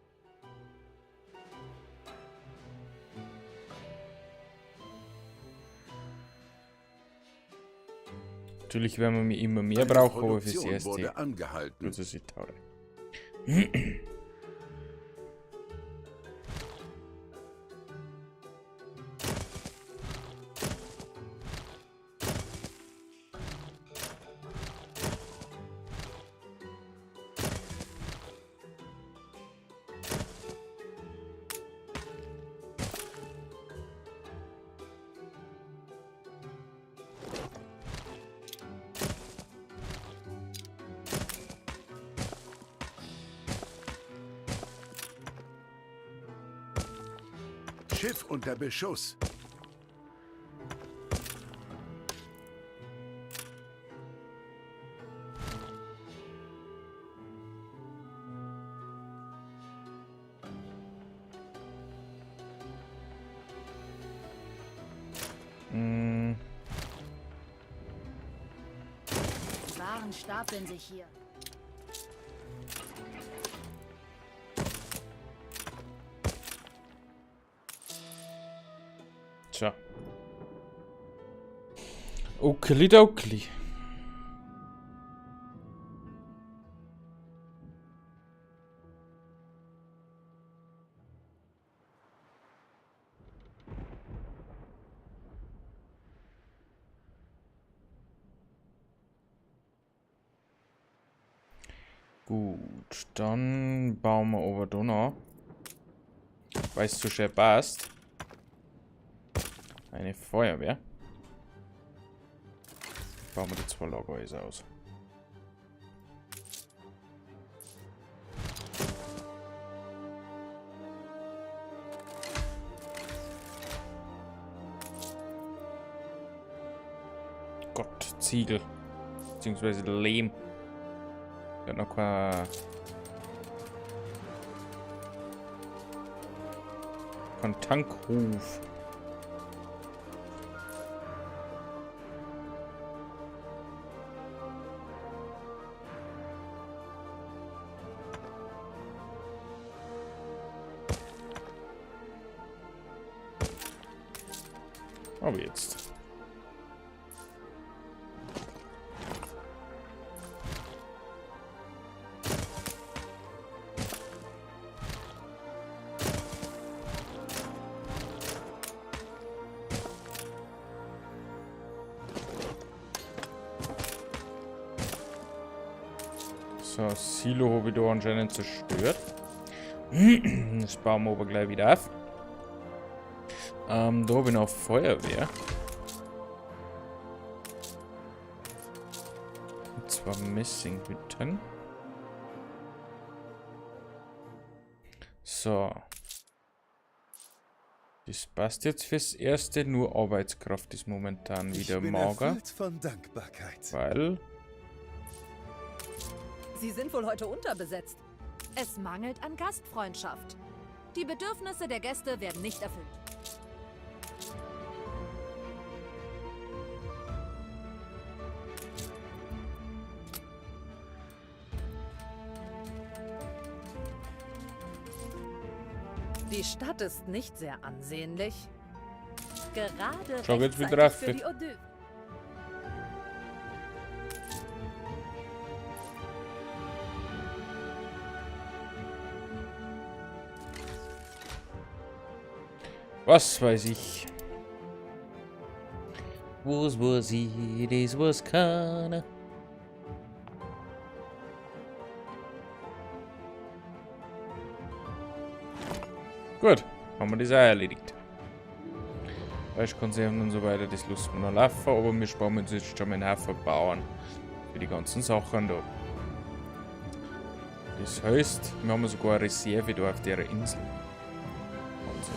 Natürlich werden wir immer mehr Eine brauchen, aber fürs Produktion erste wurde angehalten. Also sie tauren. Schiff unter Beschuss. Waren stapeln sich hier. Tja. Okeli-dokeli. Gut, dann bauen wir aber da noch, weil es so schön passt. Eine Feuerwehr. Bauen wir die zwei Lagerhäuser aus. Gott, Ziegel. Beziehungsweise Lehm. Ich hab noch kein Tankhof. Aber jetzt. So, Silo habe ich da anscheinend zerstört. Das bauen wir aber gleich wieder auf. Da habe ich noch Feuerwehr. Und zwar Messinghütten. So. Das passt jetzt fürs Erste. Nur Arbeitskraft ist momentan wieder Ich bin mager. erfüllt von Dankbarkeit. Weil... Sie sind wohl heute unterbesetzt. Es mangelt an Gastfreundschaft. Die Bedürfnisse der Gäste werden nicht erfüllt. Die Stadt ist nicht sehr ansehnlich. Gerade Schau jetzt wieder rechtzeitig für auf. die Odö. Was weiß ich? Was weiß ich, das weiß keiner. Gut, haben wir das auch erledigt. Fleischkonserven und so weiter, das lassen wir noch laufen, aber wir sparen uns jetzt schon mal einen Haufen Bauern für die ganzen Sachen da. Das heißt, wir haben sogar eine Reserve da auf der Insel. Wahnsinn.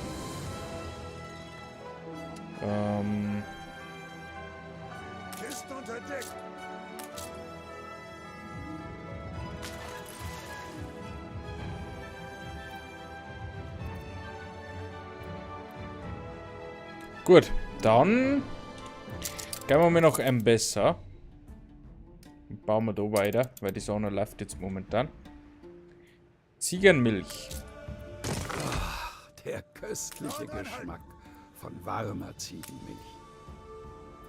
Kisten unter Deck. Gut, dann gehen wir mal noch ein besser. Und bauen wir da weiter, weil die Sonne läuft jetzt momentan. Ziegenmilch. Ach, der köstliche Geschmack von warmer Ziegenmilch.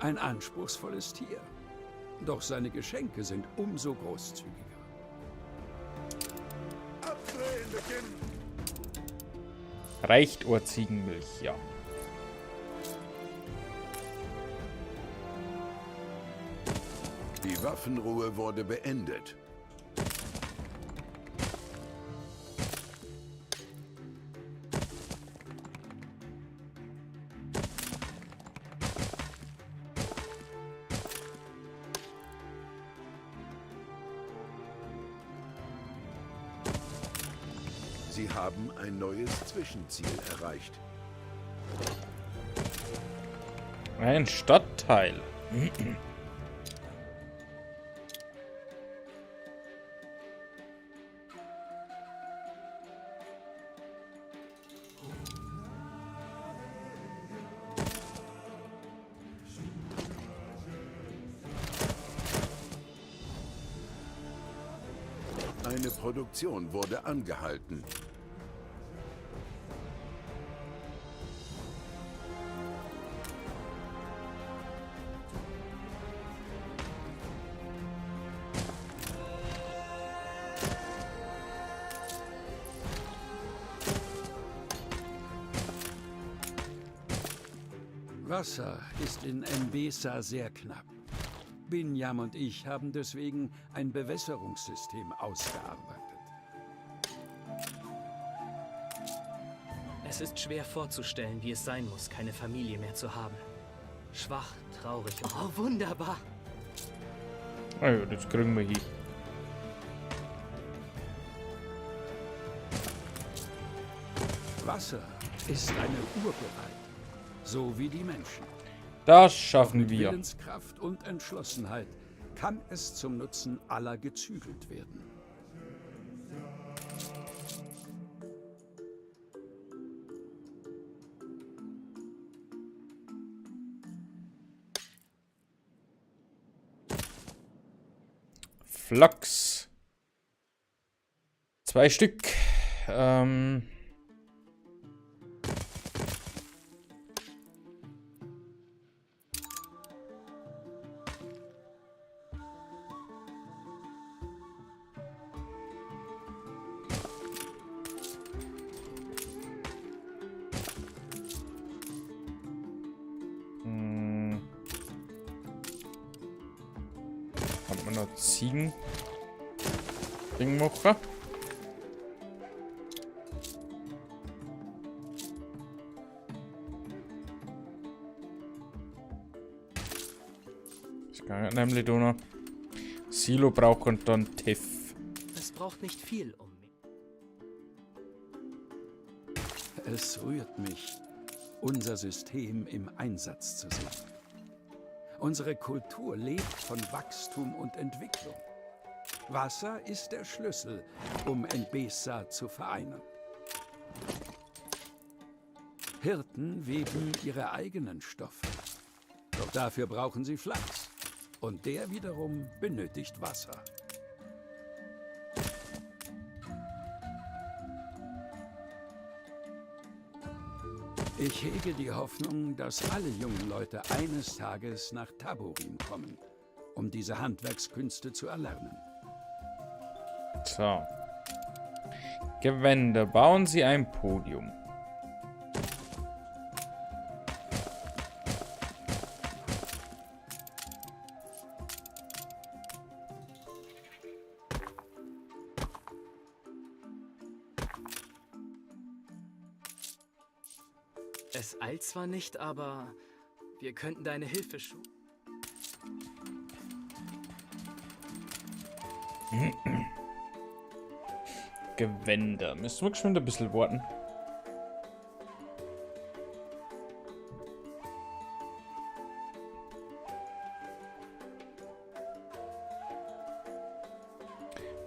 Ein anspruchsvolles Tier. Doch seine Geschenke sind umso großzügiger. Abdrehen beginnen. Reicht Ohr Ziegenmilch, ja. Die Waffenruhe wurde beendet. Sie haben ein neues Zwischenziel erreicht. Ein Stadtteil. Eine Produktion wurde angehalten. Wasser ist in Mbesa sehr knapp. Binyam und ich haben deswegen ein Bewässerungssystem ausgearbeitet. Es ist schwer vorzustellen, wie es sein muss, keine Familie mehr zu haben. Schwach, traurig und... Oh, wunderbar! Ah ja, das kriegen wir hin. Wasser ist eine Urgewalt, so wie die Menschen. Das schaffen Mit wir. Willenskraft und Entschlossenheit kann es zum Nutzen aller gezügelt werden. Flachs. 2 Stück. Hat man noch Ziegen? Ding machen. Das kann ich nämlich da noch. Silo braucht und dann Teff. Es braucht nicht viel, um mich. Es rührt mich, unser System im Einsatz zu sehen. Unsere Kultur lebt von Wachstum und Entwicklung. Wasser ist der Schlüssel, um Mbesa zu vereinen. Hirten weben ihre eigenen Stoffe. Doch dafür brauchen sie Flachs. Und der wiederum benötigt Wasser. Ich hege die Hoffnung, dass alle jungen Leute eines Tages nach Taborin kommen, um diese Handwerkskünste zu erlernen. So. Gewänder. Bauen Sie ein Podium. Es eilt zwar nicht, aber wir könnten deine Hilfe Gewänder. Müssen wir geschwind ein bisschen warten.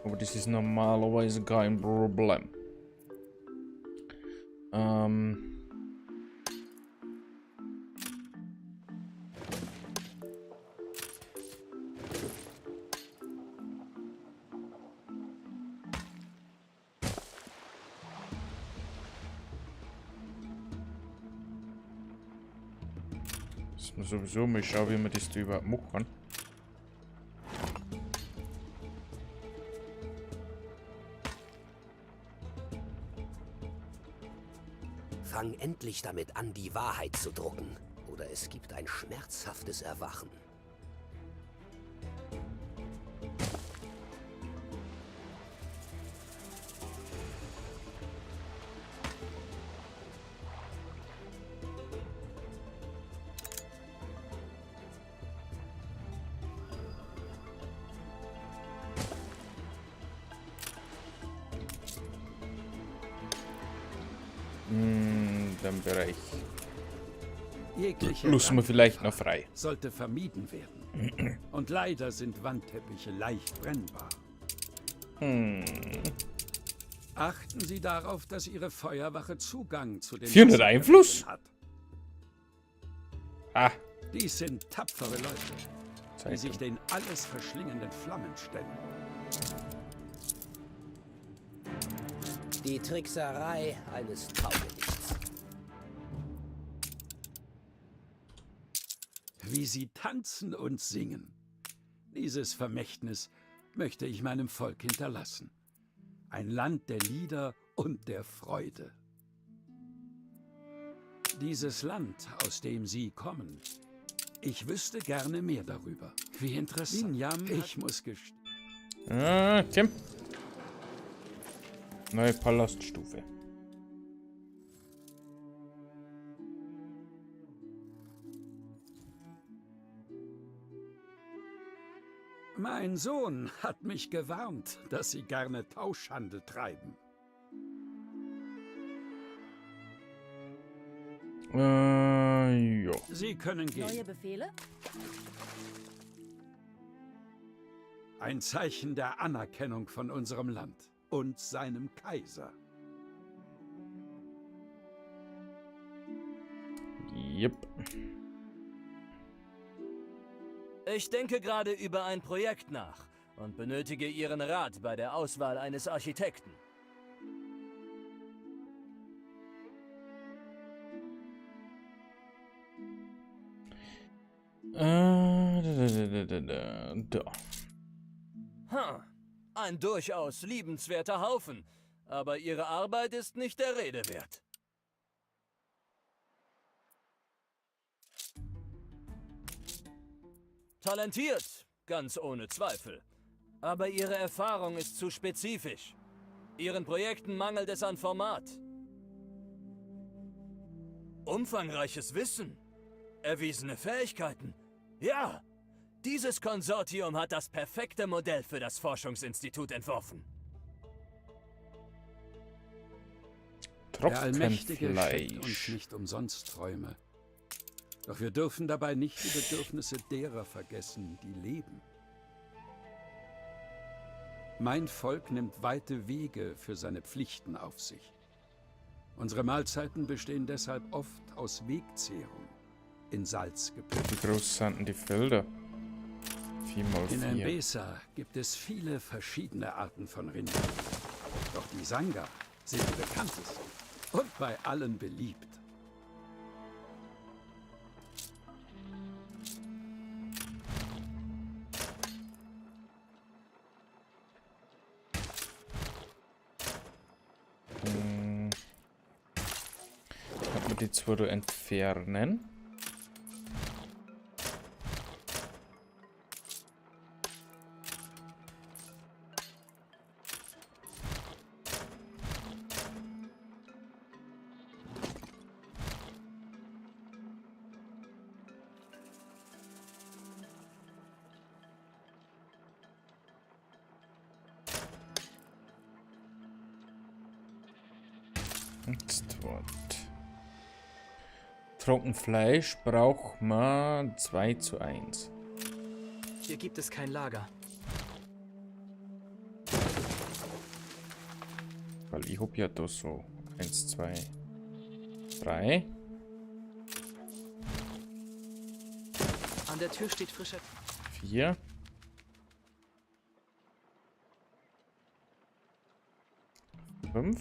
Aber das ist normalerweise kein Problem. Muss man sowieso mal schauen, wie man das da überhaupt machen kann. Fang endlich damit an, die Wahrheit zu drucken. Oder es gibt ein schmerzhaftes Erwachen. Den Bereich. Jegliche Lassen wir vielleicht noch frei. Sollte vermieden werden. Und leider sind Wandteppiche leicht brennbar. Achten Sie darauf, dass Ihre Feuerwache Zugang zu den 400 Einfluss? hat. Ah. Dies sind tapfere Leute, die Zeitung. sich den alles verschlingenden Flammen stellen. Die Trickserei eines Taugenichts. Wie sie tanzen und singen. Dieses Vermächtnis möchte ich meinem Volk hinterlassen. Ein Land der Lieder und der Freude. Dieses Land, aus dem Sie kommen. Ich wüsste gerne mehr darüber. Wie interessant. Linyam, ich muss gestehen. Ah, Tim. Neue Palaststufe. Mein Sohn hat mich gewarnt, dass Sie gerne Tauschhandel treiben. Ja. Sie können gehen. Neue Befehle? Ein Zeichen der Anerkennung von unserem Land und seinem Kaiser. Yep. Ich denke gerade über ein Projekt nach und benötige Ihren Rat bei der Auswahl eines Architekten. Da. Ha, ein durchaus liebenswerter Haufen, aber Ihre Arbeit ist nicht der Rede wert. Talentiert, ganz ohne Zweifel. Aber Ihre Erfahrung ist zu spezifisch. Ihren Projekten mangelt es an Format. Umfangreiches Wissen, erwiesene Fähigkeiten. Ja, dieses Konsortium hat das perfekte Modell für das Forschungsinstitut entworfen. Der Allmächtige schenkt uns Trockenfleisch. nicht umsonst Träume. Doch wir dürfen dabei nicht die Bedürfnisse derer vergessen, die leben. Mein Volk nimmt weite Wege für seine Pflichten auf sich. Unsere Mahlzeiten bestehen deshalb oft aus Wegzehrung, in Salz gepökelt. Wie groß sind denn die Felder? 4 mal In 4. Mbesa gibt es viele verschiedene Arten von Rindern. Doch die Sanga sind die bekanntesten und bei allen beliebt. Kann man die zwei da entfernen? Jetzt wart. Trockenfleisch braucht man 2:1. Hier gibt es kein Lager. Weil ich hab ja da so 1, 2, 3. An der Tür steht frischer 4. 5.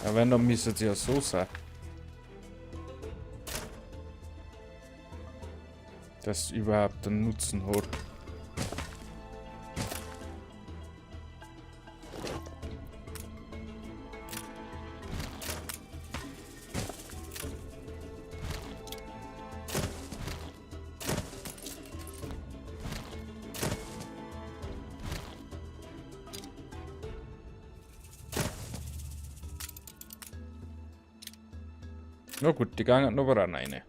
Ja, wenn, dann müsste es ja so sein. Dass es überhaupt einen Nutzen hat. Na gut, die gangen noch aber auch eine.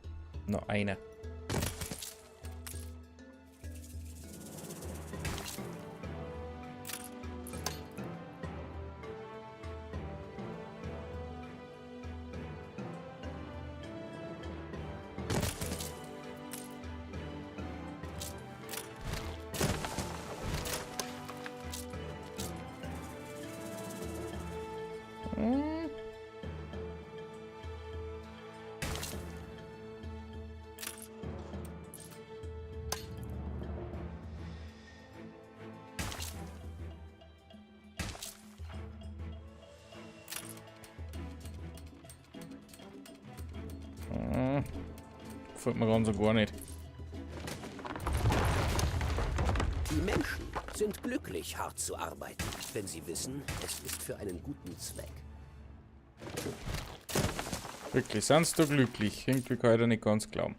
Noch eine. Gefällt mir ganz und gar nicht. Die Menschen sind glücklich, hart zu arbeiten, wenn sie wissen, es ist für einen guten Zweck. Wirklich, sind du glücklich? Irgendwie kann ich da nicht ganz glauben.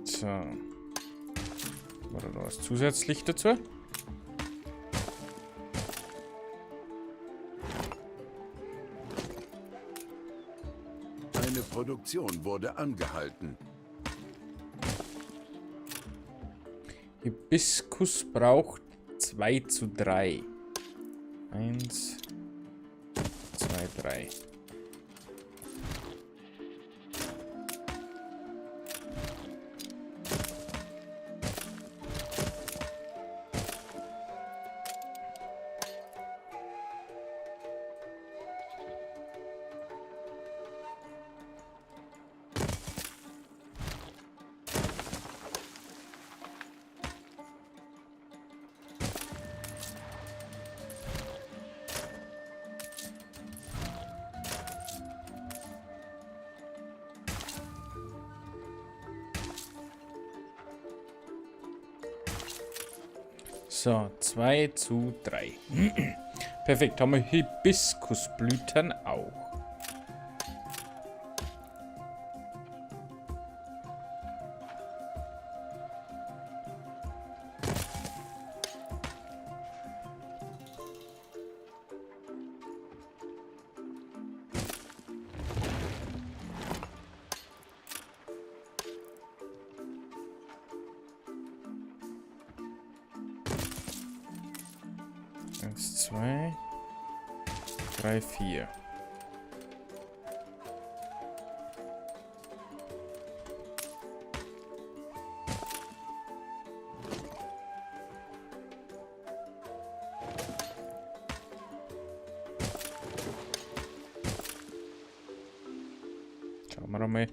So. War da noch was zusätzlich dazu? Eine Produktion wurde angehalten. Hibiskus braucht 2 zu 3. 1, 2, 3. So, 2 zu 3. Perfekt, haben wir Hibiskusblüten auch. Eins, 2, 3, 4. Schauen wir mal.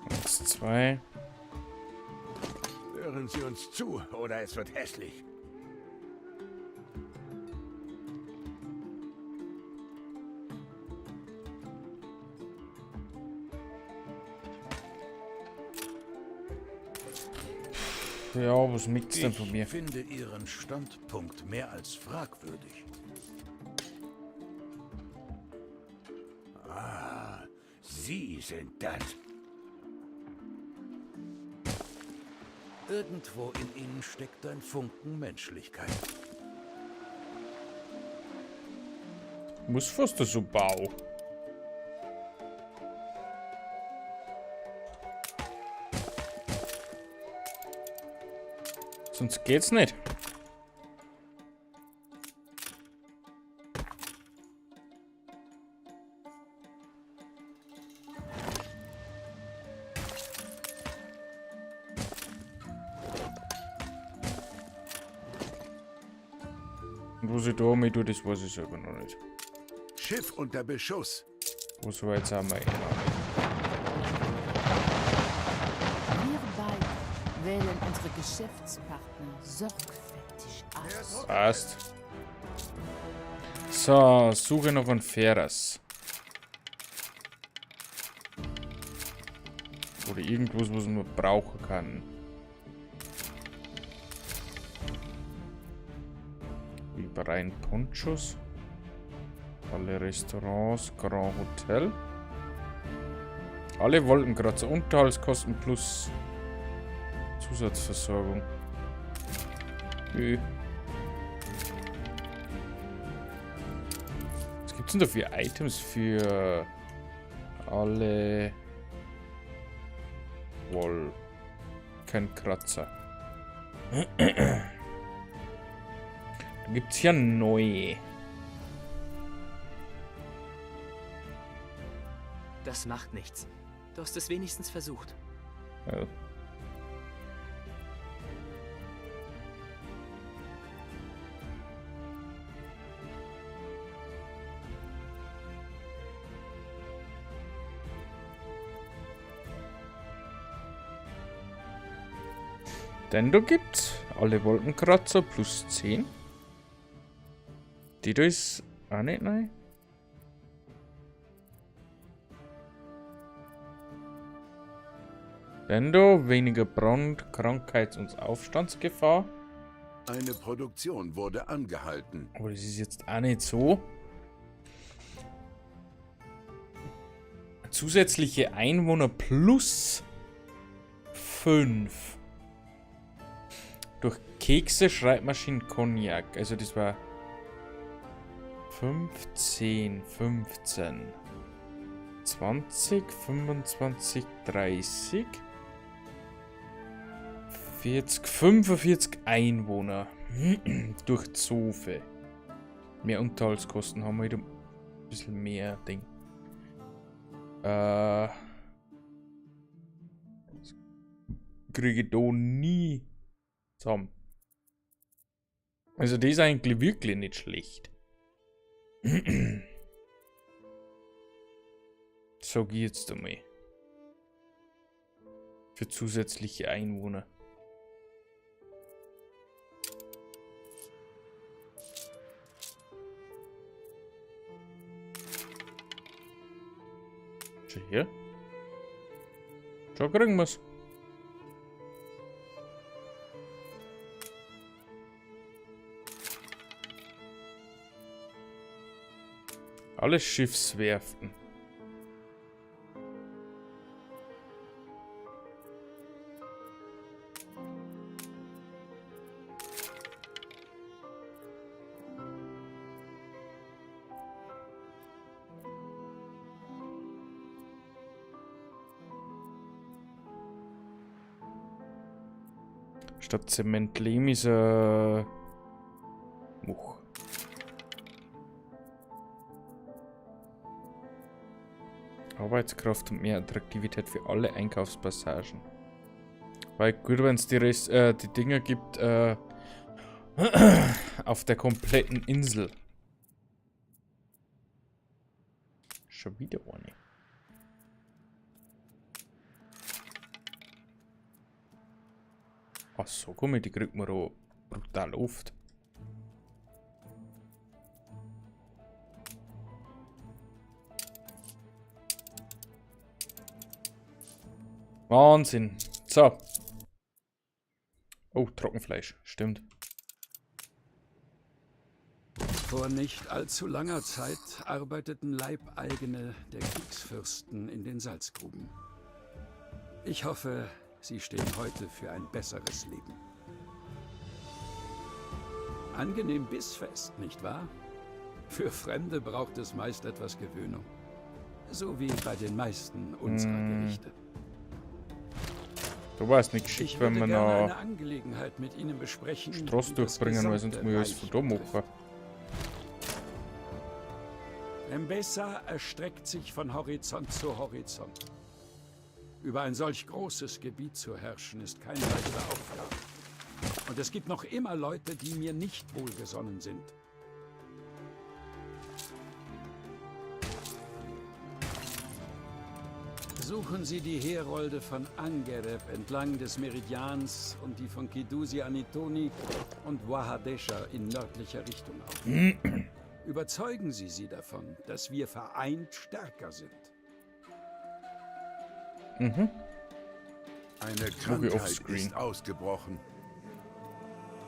Eins, 2. Hören Sie uns zu, oder es wird hässlich. Ja, was möchtest du denn von mir? Ich finde Ihren Standpunkt mehr als fragwürdig. Ah, Sie sind das. Irgendwo in Ihnen steckt ein Funken Menschlichkeit. Muss fast so bau. Sonst geht's nicht. Und was ich da mit tue, das weiß ich selber noch nicht. Schiff unter Beschuss. Wo so weit sind wir eh noch nicht. Wählen unsere Geschäftspartner sorgfältig aus. Passt. So, Suche noch ein Ferras. Oder irgendwas, was man brauchen kann. Webereien Ponchos. Alle Restaurants, Grand Hotel. Alle Wolkenkratzer, Unterhaltskosten plus Zusatzversorgung. Nö. Was gibt's denn da für Items für alle Wolkenkratzer? Da gibt's ja neue. Das macht nichts. Du hast es wenigstens versucht. Ja. Denn da gibt's alle Wolkenkratzer plus 10. Die da ist auch nicht neu. Denn da weniger Brand, Krankheits- und Aufstandsgefahr. Eine Produktion wurde angehalten. Aber das ist jetzt auch nicht so. Zusätzliche Einwohner plus 5. Durch Kekse, Schreibmaschinen, Cognac. Also das war 15, 15, 20, 25, 30, 40, 45 Einwohner. Durch Zofe. Mehr Unterhaltskosten haben wir wieder ein bisschen mehr Ding. Das kriege ich da nie zusammen. Also das ist eigentlich wirklich nicht schlecht. Sag ich jetzt einmal. Für zusätzliche Einwohner. Schau hier. Schau, kriegen wir's. Alle Schiffswerften. Statt Zement Lehm ist er Much. Arbeitskraft und mehr Attraktivität für alle Einkaufspassagen. Weil gut, wenn es die, die Dinger gibt, auf der kompletten Insel. Schon wieder eine. Ach so, komm, die kriegt man auch brutal oft. Wahnsinn. So. Oh, Trockenfleisch. Stimmt. Vor nicht allzu langer Zeit arbeiteten Leibeigene der Kriegsfürsten in den Salzgruben. Ich hoffe, sie stehen heute für ein besseres Leben. Angenehm bissfest, nicht wahr? Für Fremde braucht es meist etwas Gewöhnung. So wie bei den meisten unserer Gerichte. Du warst nicht geschickt, Ich wenn würde wir gerne noch eine Angelegenheit mit Ihnen besprechen, Straße die das durchbringen, weil sonst gesamte muss ich alles Reich von da machen. Mbesa erstreckt sich von Horizont zu Horizont. Über ein solch großes Gebiet zu herrschen, ist keine leichte Aufgabe. Und es gibt noch immer Leute, die mir nicht wohlgesonnen sind. Suchen Sie die Herolde von Angereb entlang des Meridians und die von Kidusi Anitoni und Wahadesha in nördlicher Richtung auf. Überzeugen Sie sie davon, dass wir vereint stärker sind. Mhm. Eine Mach ich Krankheit offscreen. ist ausgebrochen.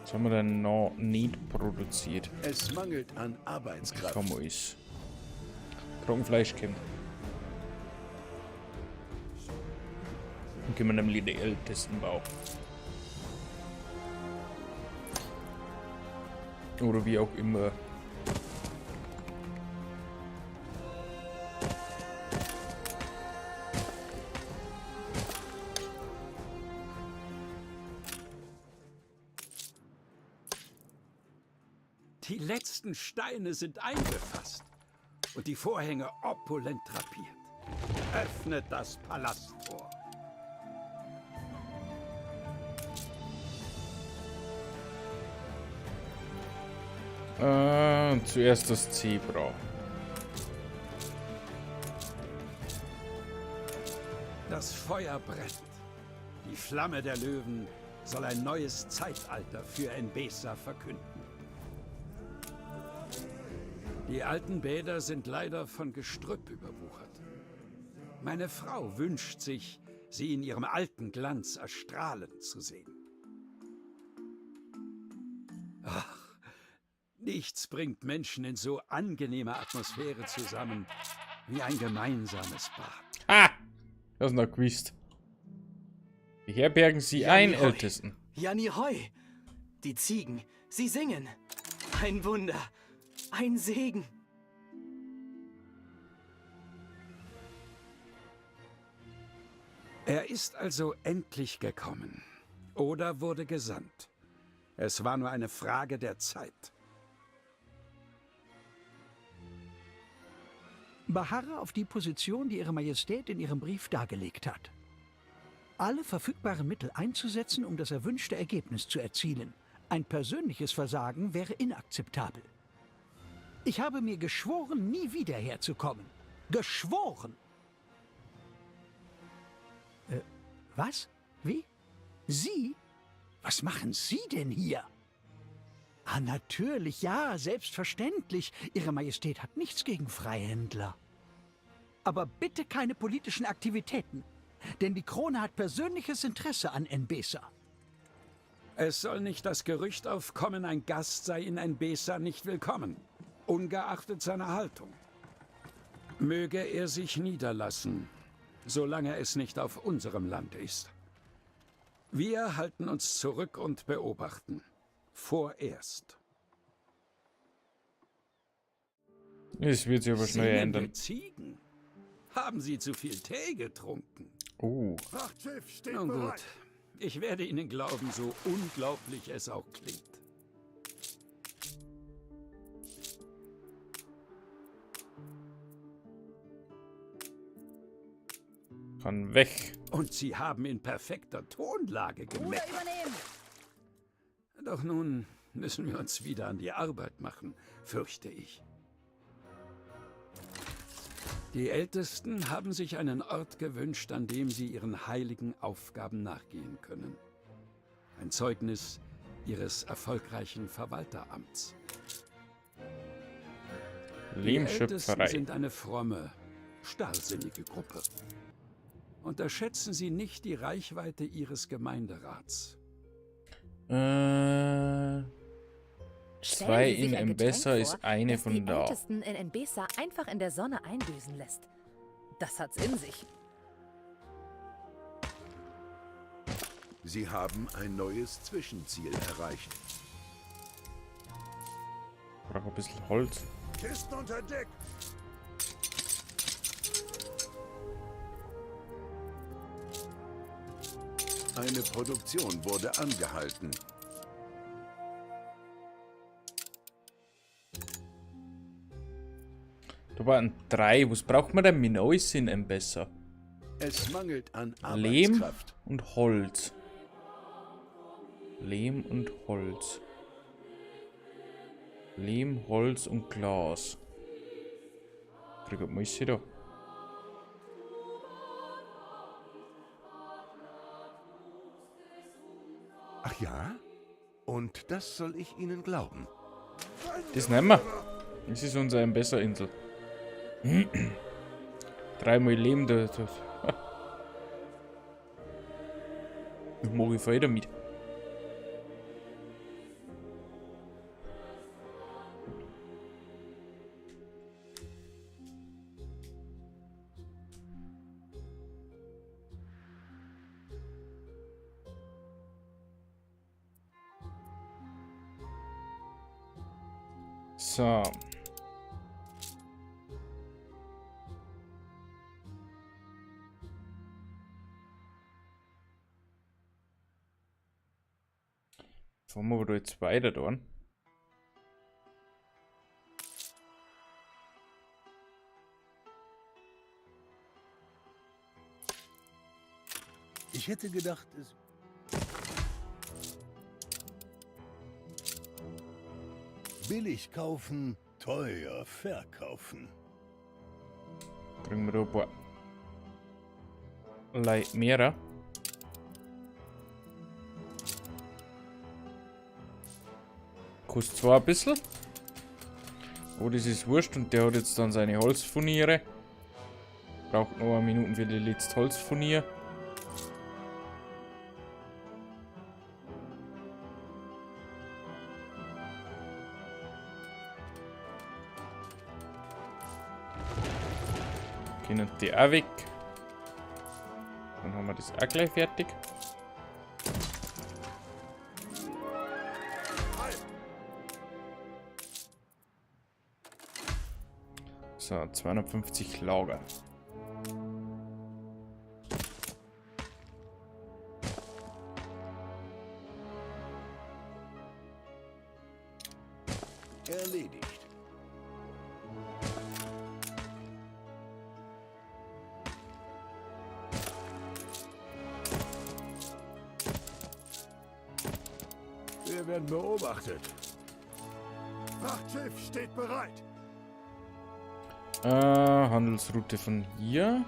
Was haben wir denn noch nicht produziert? Es mangelt an Arbeitskraft. Kann man alles. Trockenfleisch kommt. Dann können wir nämlich den Ältestenbau. Oder wie auch immer. Die letzten Steine sind eingefasst und die Vorhänge opulent drapiert. Öffnet das Palasttor. Zuerst das Zebra. Das Feuer brennt. Die Flamme der Löwen soll ein neues Zeitalter für Enbesa verkünden. Die alten Bäder sind leider von Gestrüpp überwuchert. Meine Frau wünscht sich, sie in ihrem alten Glanz erstrahlen zu sehen. Ach, nichts bringt Menschen in so angenehmer Atmosphäre zusammen wie ein gemeinsames Bad. Ha! Das ist noch gewusst. Beherbergen Sie einen Janni Hoi. Ältesten. Janni Hoi! Die Ziegen, sie singen. Ein Wunder. Ein Segen. Er ist also endlich gekommen. Oder wurde gesandt. Es war nur eine Frage der Zeit. Beharre auf die Position, die Ihre Majestät in Ihrem Brief dargelegt hat. Alle verfügbaren Mittel einzusetzen, um das erwünschte Ergebnis zu erzielen. Ein persönliches Versagen wäre inakzeptabel. Ich habe mir geschworen, nie wieder herzukommen. Geschworen! Was? Wie? Sie? Was machen Sie denn hier? Ah, natürlich, ja, selbstverständlich. Ihre Majestät hat nichts gegen Freihändler. Aber bitte keine politischen Aktivitäten, denn die Krone hat persönliches Interesse an Enbesa. Es soll nicht das Gerücht aufkommen, ein Gast sei in Enbesa nicht willkommen, ungeachtet seiner Haltung. Möge er sich niederlassen, solange es nicht auf unserem Land ist. Wir halten uns zurück und beobachten. Vorerst. Es wird sich aber schnell Singende ändern. Ziegen? Haben Sie zu viel Tee getrunken? Oh. Frachtschiff steht Nun gut, bereit. ich werde Ihnen glauben, so unglaublich es auch klingt. Kann weg. Und Sie haben in perfekter Tonlage gemeckert. übernehmen! Doch nun müssen wir uns wieder an die Arbeit machen, fürchte ich. Die Ältesten haben sich einen Ort gewünscht, an dem sie ihren heiligen Aufgaben nachgehen können. Ein Zeugnis ihres erfolgreichen Verwalteramts. Die Ältesten Lehmschöpferei. sind eine fromme, starrsinnige Gruppe. Unterschätzen Sie nicht die Reichweite Ihres Gemeinderats. Stellen Zwei Sie sich in ein Getränk Embessa vor, ist eine das von die da. Ältesten in Enbesa einfach in der Sonne eindösen lässt. Das hat's in sich. Sie haben ein neues Zwischenziel erreicht. Ich brauche ein bisschen Holz. Kisten unter Deck. Eine Produktion wurde angehalten. Da waren drei. Was braucht man denn mit alles in Embessa? Es mangelt an Lehm Arbeitskraft. und Holz. Lehm und Holz. Lehm, Holz und Glas. Kriegt man da. Ach ja? Und das soll ich Ihnen glauben. Das nehmen wir. Das ist unsere Ambessa-Insel. Dreimal Leben, da. Da. Das mag ich voll damit. So. Fahren wir aber da jetzt weiter da. Ich hätte gedacht, es... Billig kaufen, teuer verkaufen. Kriegen wir da ein paar Leute mehr. Kostet zwar ein bisschen, aber das ist wurscht und der hat jetzt dann seine Holzfurniere. Braucht noch eine Minute für die letzte Holzfurnier. Können die auch weg. Dann haben wir das auch gleich fertig. So, 250 Lager. Erledigt. Wir werden beobachtet. Frachtschiff steht bereit. Handelsroute von hier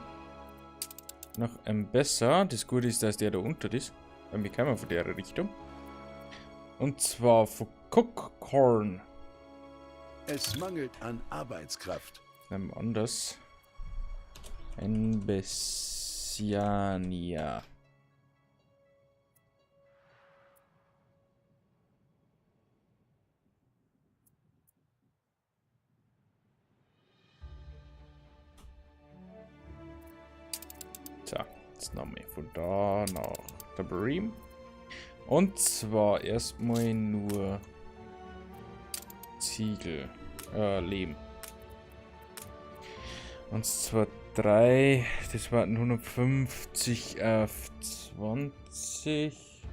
nach Ambessa. Das Gute ist, dass der da unten ist. Weil wir kommen von der Richtung. Und zwar von Cookcorn. Es mangelt an Arbeitskraft. Nehmen wir anders. Embessiania. So, jetzt nochmal von da nach Tabarim. Und zwar erstmal nur Ziegel, Lehm. 1, 2, 3, das waren 150 auf 20.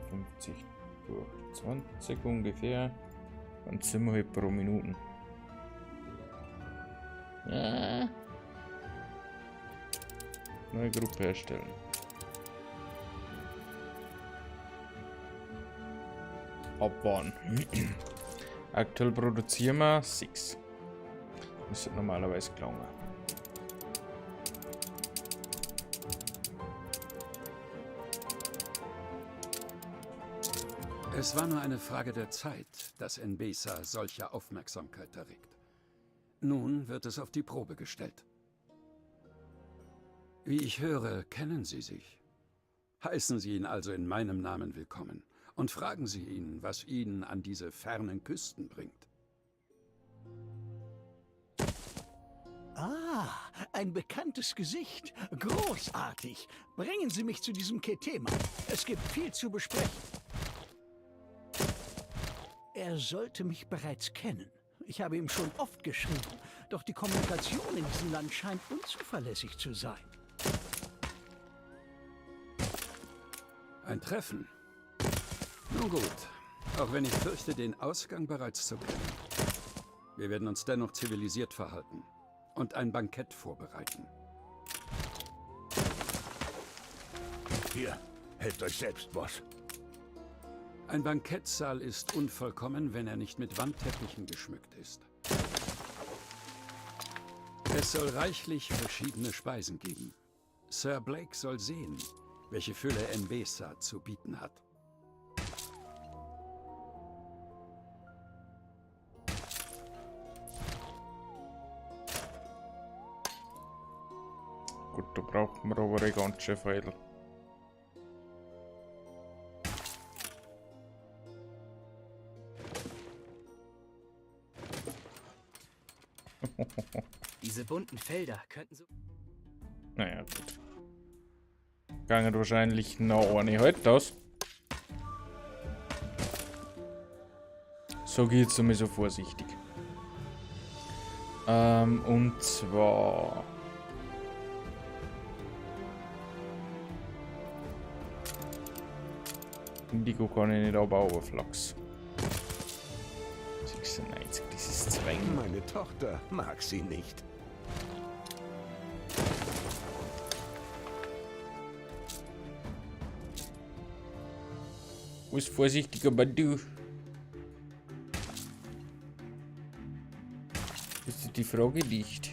50 durch 20 ungefähr. Dann sind wir halt pro Minuten. Ja. Neue Gruppe erstellen. Abwarten. Aktuell produzieren wir 6. Müsste normalerweise gelangen. Es war nur eine Frage der Zeit, dass Enbesa solche Aufmerksamkeit erregt. Nun wird es auf die Probe gestellt. Wie ich höre, kennen Sie sich. Heißen Sie ihn also in meinem Namen willkommen und fragen Sie ihn, was ihn an diese fernen Küsten bringt. Ah, ein bekanntes Gesicht. Großartig. Bringen Sie mich zu diesem Ketema. Es gibt viel zu besprechen. Er sollte mich bereits kennen. Ich habe ihm schon oft geschrieben. Doch die Kommunikation in diesem Land scheint unzuverlässig zu sein. Ein Treffen? Nun gut, auch wenn ich fürchte, den Ausgang bereits zu kennen. Wir werden uns dennoch zivilisiert verhalten und ein Bankett vorbereiten. Hier, helft euch selbst, Boss. Ein Bankettsaal ist unvollkommen, wenn er nicht mit Wandteppichen geschmückt ist. Es soll reichlich verschiedene Speisen geben. Sir Blake soll sehen, welche Fülle Enbesa zu bieten hat. Gut, da braucht man aber ganz schön viel. Diese bunten Felder könnten so... Naja, gut. Gangen wahrscheinlich noch eine heute aus. So geht's einmal so vorsichtig. Und zwar... Indigo kann ich nicht abbauen, aber Flachs. 96, das ist 2. Meine Tochter mag sie nicht. Muss vorsichtig, aber du. Das ist die Frage nicht.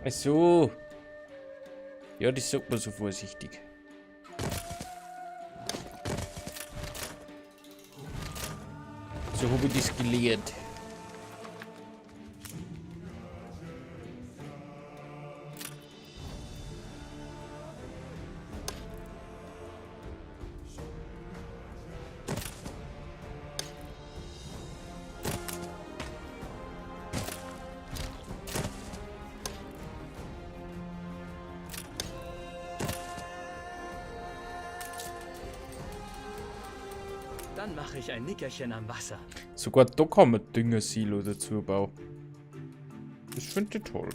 Ach so. Ja, das sagt man so vorsichtig. So habe ich das gelernt. Dann mache ich ein Nickerchen am Wasser. Sogar da kann man Düngersilo dazu bauen. Das finde ich toll.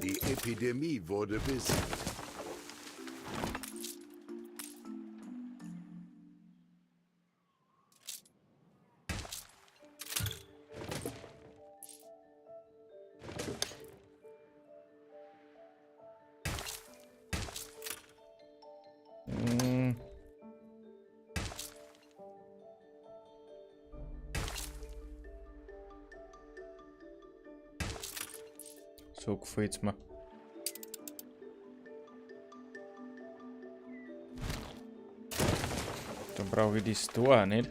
Die Epidemie wurde besiegt. So gefällt's mir. Dann brauche ich das Tor auch nicht.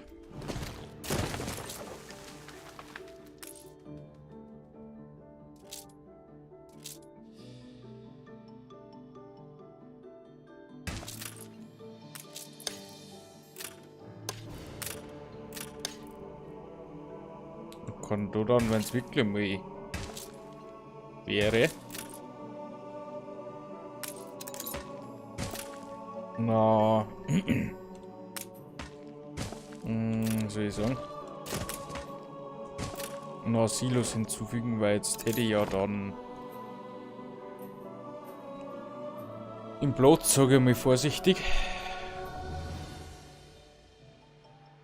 Kann du dann, wenn's wirklich mal wäre. Na. Soll ich sagen? Noch Silos hinzufügen, weil jetzt hätte ich ja dann im Platz, sage ich mal vorsichtig.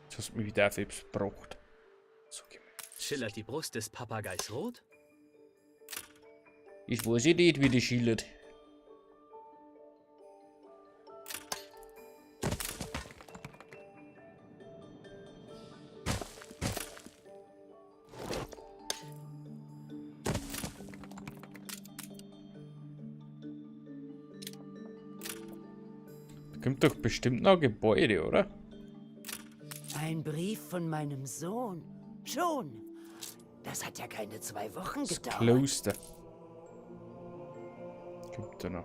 Jetzt hast du mich wieder auf etwas gebracht. So, geh mal. Schillert die Brust des Papageis rot? Ich weiß nicht, wie die schillert. Da kommt doch bestimmt noch ein Gebäude, oder? Ein Brief von meinem Sohn. Schon. Das hat ja keine 2 Wochen Das gedauert. Kloster. Gibt da noch.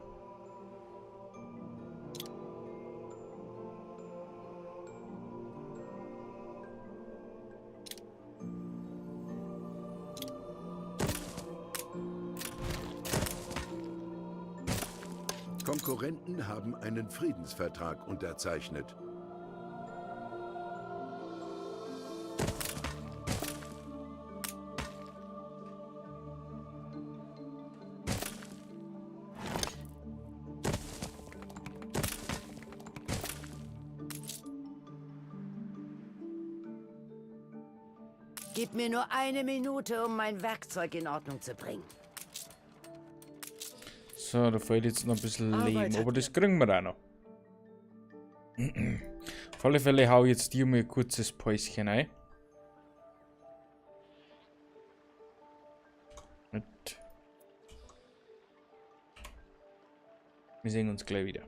Konkurrenten haben einen Friedensvertrag unterzeichnet. Gib mir nur eine Minute, um mein Werkzeug in Ordnung zu bringen. So, da fehlt jetzt noch ein bisschen Leben, aber das kriegen wir auch noch. Auf alle Fälle hau ich jetzt hier mal ein kurzes Päuschen ein. Und wir sehen uns gleich wieder.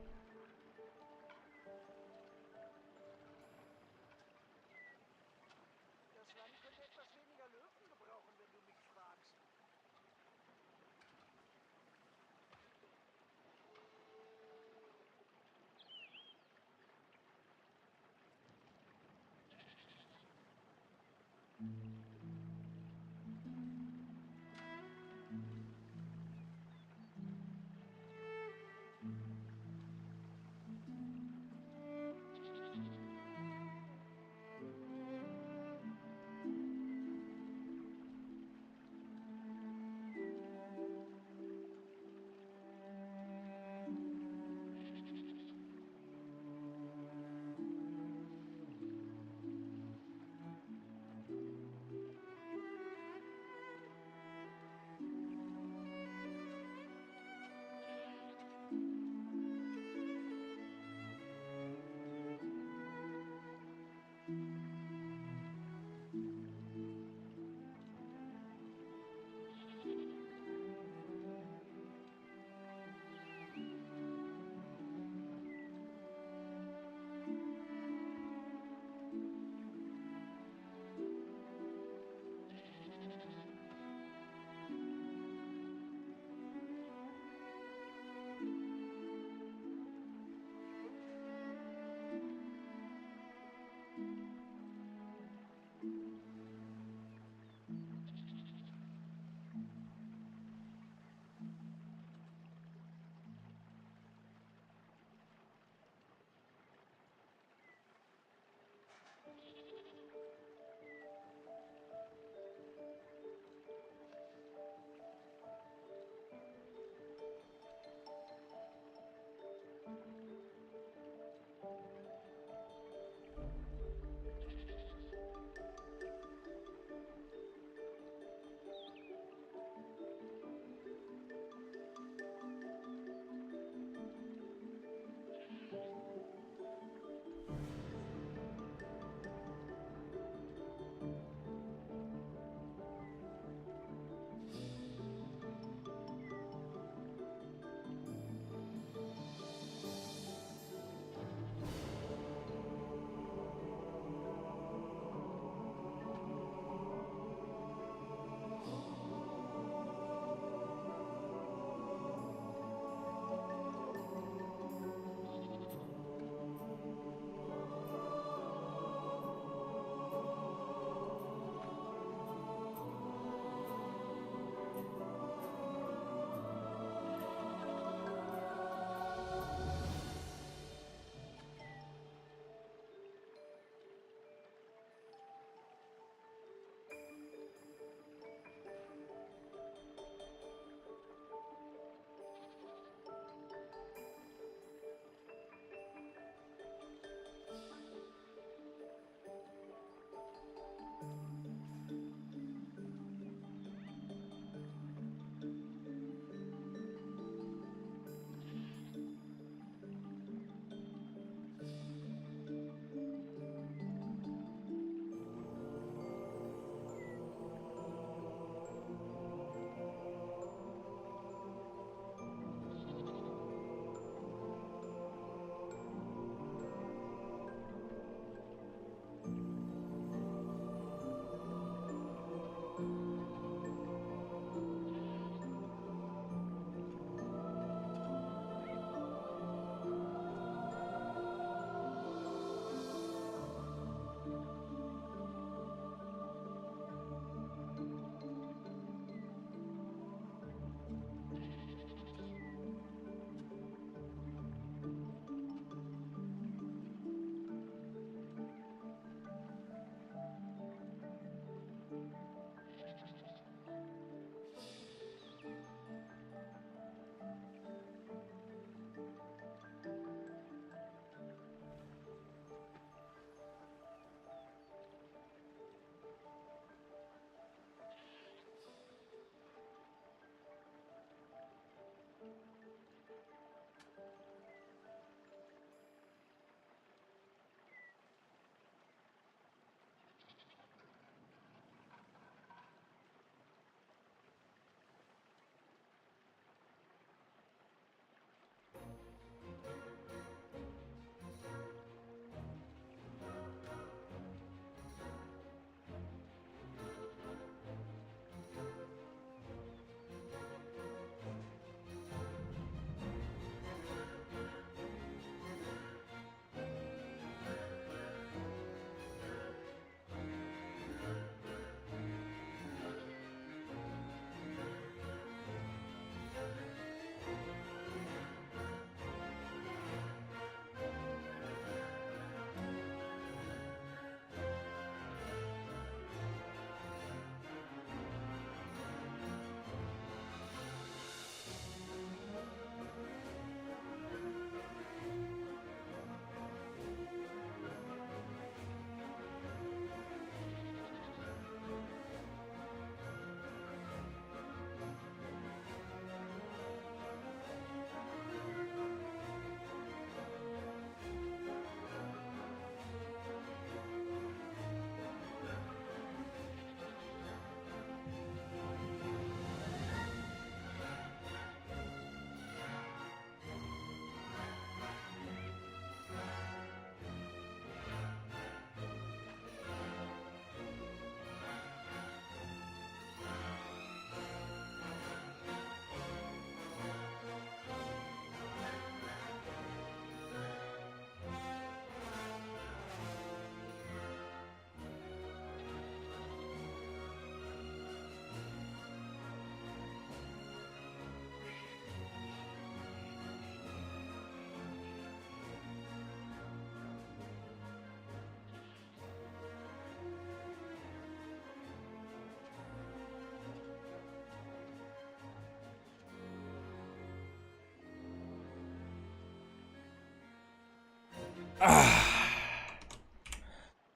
Ah.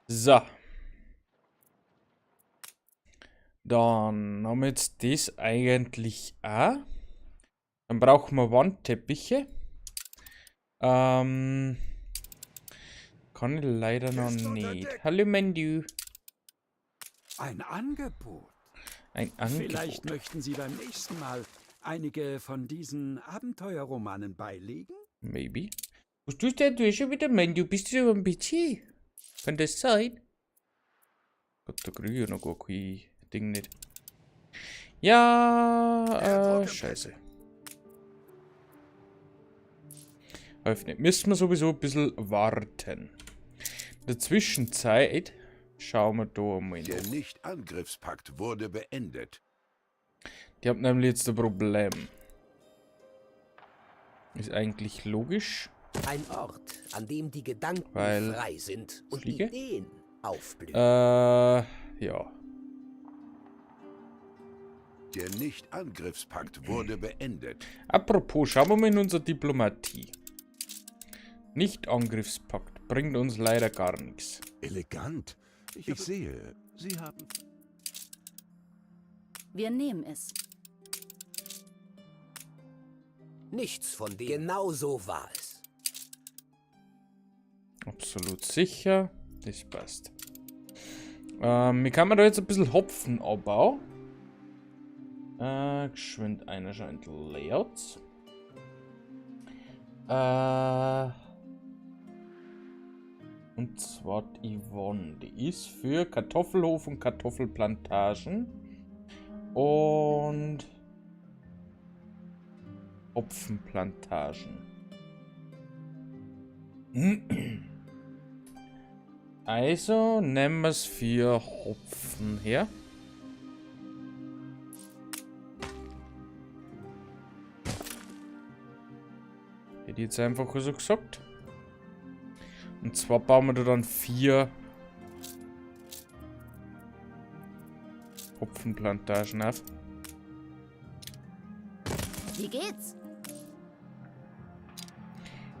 So. Dann haben wir jetzt das eigentlich auch. Dann brauchen wir Wandteppiche. Kann ich leider noch nicht. Hallo Mendu. Ein Angebot. Ein Angebot. Vielleicht möchten Sie beim nächsten Mal einige von diesen Abenteuerromanen beilegen? Maybe. Was tust denn du schon wieder, Mendu? Bist du am PC? Kann das sein? Gott, da kriege ich ja noch gar kein Ding nicht. Ja, scheiße. Hilft nicht. Müssen wir sowieso ein bisschen warten. In der Zwischenzeit schauen wir da mal Der nach. Nicht-Angriffspakt wurde beendet. Die haben nämlich jetzt ein Problem. Ist eigentlich logisch. Ein Ort, an dem die Gedanken Weil frei sind und Fliege? Ideen aufblühen. Ja. Der Nicht-Angriffspakt wurde beendet. Apropos, schauen wir mal in unsere Diplomatie. Nicht-Angriffspakt bringt uns leider gar nichts. Elegant. Ich sehe, Sie haben... Wir nehmen es. Nichts von dem. Genau so war es. Absolut sicher. Das passt. Wie kann man da jetzt ein bisschen Hopfen abbauen? Geschwind einer scheint Layouts. Und zwar die Yvonne. Die ist für Kartoffelhof und Kartoffelplantagen. Und Hopfenplantagen. Also nehmen wir es für Hopfen her. Hätte ich jetzt einfach so gesagt. Und zwar bauen wir da dann 4 Hopfenplantagen auf. Wie geht's?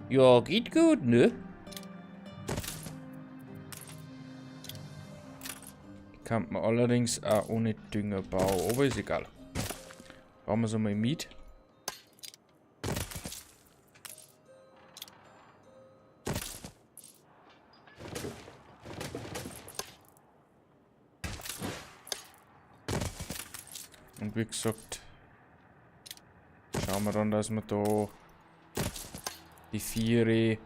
Ja, geht gut, ne? Kann man allerdings auch ohne Dünger bauen, aber ist egal. Bauen wir es einmal mit. Und wie gesagt, schauen wir dann, dass wir da die 4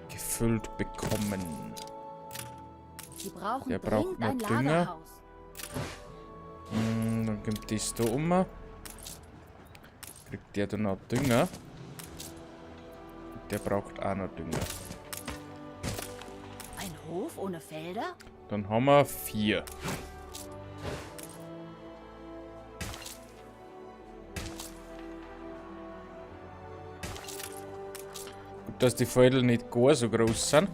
gefüllt bekommen. Sie brauchen Der braucht dringend noch ein Dünger. Lagerhaus. Dann kommt das da um. Kriegt der da noch Dünger? Der braucht auch noch Dünger. Ein Hof ohne Felder? Dann haben wir 4. Gut, dass die Felder nicht gar so groß sind.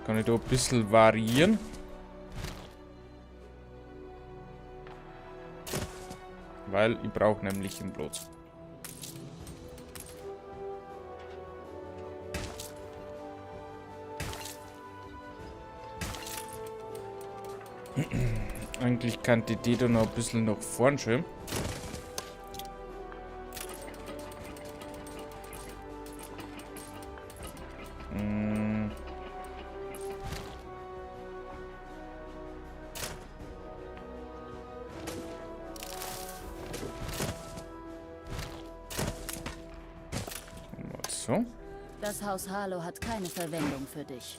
Kann ich da ein bisschen variieren. Weil ich brauche nämlich einen Platz. Eigentlich kann die die da noch ein bisschen nach vorn schieben. So. Das Haus Harlow hat keine Verwendung für dich.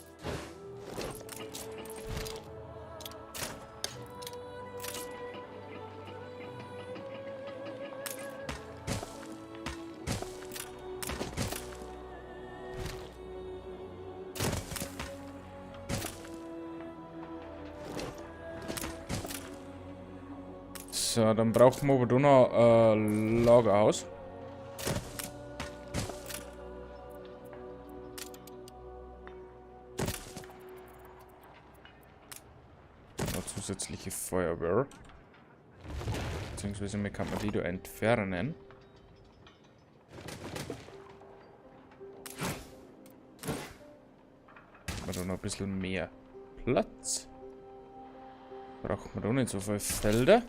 So, dann brauchen wir aber da noch ein Lagerhaus. Noch zusätzliche Feuerwehr. Beziehungsweise mir kann man die da entfernen. wir da noch ein bisschen mehr Platz. Braucht man da nicht so viele Felder.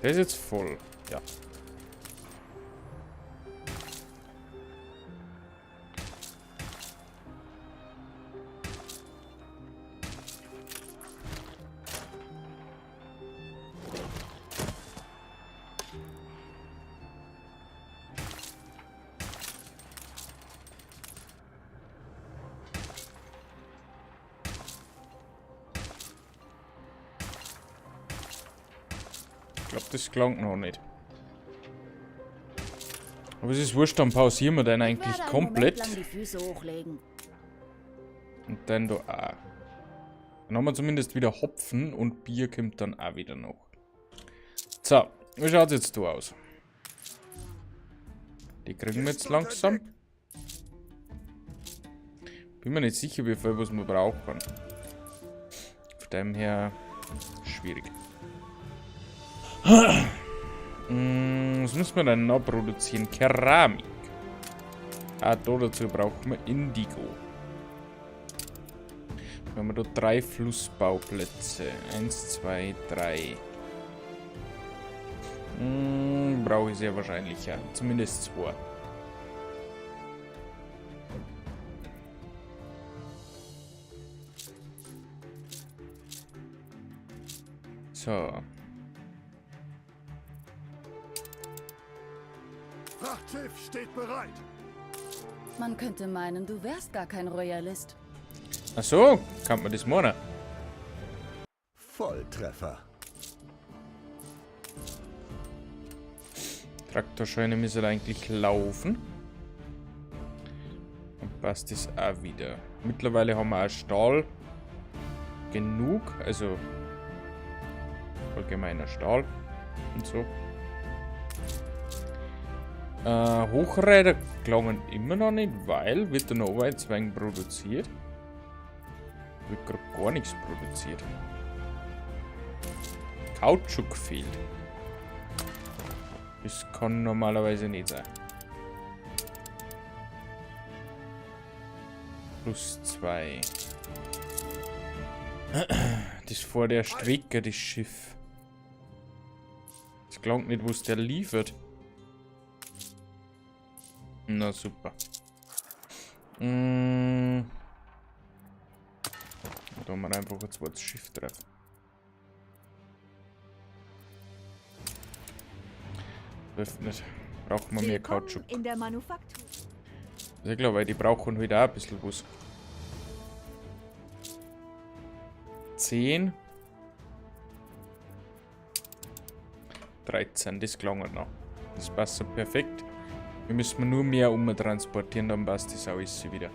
Der ist jetzt voll. Ja. Ich glaube, das klang noch nicht. Aber es ist wurscht, dann pausieren wir den eigentlich komplett. Und dann da auch. Dann haben wir zumindest wieder Hopfen und Bier kommt dann auch wieder noch. So, wie schaut es jetzt da aus? Die kriegen wir jetzt langsam. Bin mir nicht sicher, wie viel was wir brauchen. Von dem her schwierig. Was müssen wir denn noch produzieren? Keramik. Ah, da dazu brauchen wir Indigo. Wir haben da 3 Flussbauplätze. 1, 2, 3. Brauche ich sehr wahrscheinlich, ja. Zumindest 2. So. Frachtschiff steht bereit. Man könnte meinen, du wärst gar kein Royalist. Ach so, kann man das meinen? Volltreffer. Traktorscheune müssen eigentlich laufen. Und passt das auch wieder. Mittlerweile haben wir auch Stahl genug, also allgemeiner Stahl und so. Hochräder gelangen immer noch nicht, weil wird da noch ein Zwang produziert. Wird grad gar nichts produziert. Kautschuk fehlt. Das kann normalerweise nicht sein. Plus 2. Das vor der Strecke, das Schiff. Das gelangt nicht, wo's der liefert. Na super. Da haben wir einfach ein zweites Schiff drauf. Läuft nicht. Brauchen wir mehr Kautschuk. In der Manufaktur. Ja klar, weil die brauchen halt auch ein bisschen was. 10. 13, das gelangt noch. Das passt so perfekt. Wir müssen nur mehr umtransportieren, dann passt das auch alles wieder.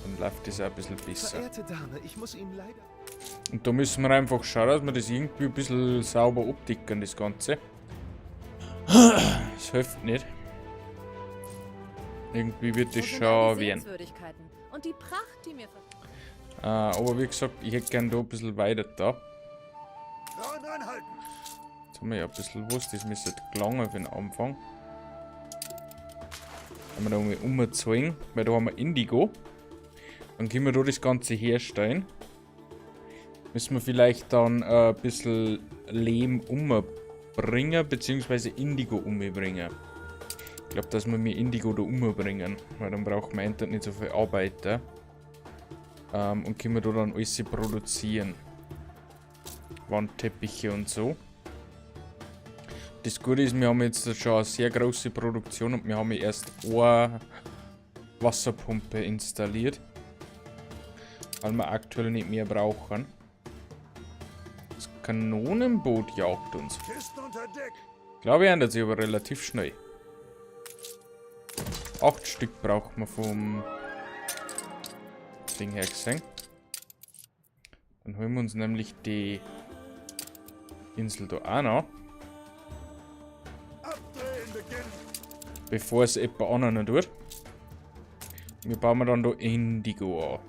Dann läuft das auch ein bisschen besser. Verehrte Dame, ich muss Ihnen leider... Und da müssen wir einfach schauen, dass wir das irgendwie ein bisschen sauber abdecken, das Ganze. Das hilft nicht. Irgendwie wird das schon werden. Und die Pracht, die mir aber wie gesagt, ich hätte gern da ein bisschen weiter da. Jetzt haben wir ja ein bisschen was, das müsste gelangen für den Anfang. Wenn wir da mal umzeigen, weil da haben wir Indigo. Dann können wir da das Ganze herstellen. Müssen wir vielleicht dann ein bisschen Lehm umbringen, beziehungsweise Indigo umbringen. Ich glaub, dass wir mir Indigo da umbringen, weil dann brauchen wir endlich nicht so viel Arbeiter. Und können wir da dann alles produzieren. Wandteppiche und so. Das Gute ist, wir haben jetzt schon eine sehr große Produktion und wir haben erst eine Wasserpumpe installiert. Weil wir aktuell nicht mehr brauchen. Das Kanonenboot jagt uns. Ich glaube, ändert sich aber relativ schnell. 8 Stück braucht man vom Ding her gesehen. Dann holen wir uns nämlich die Insel da auch noch. Bevor es jemand anderen tut. Wir bauen dann da Indigo an.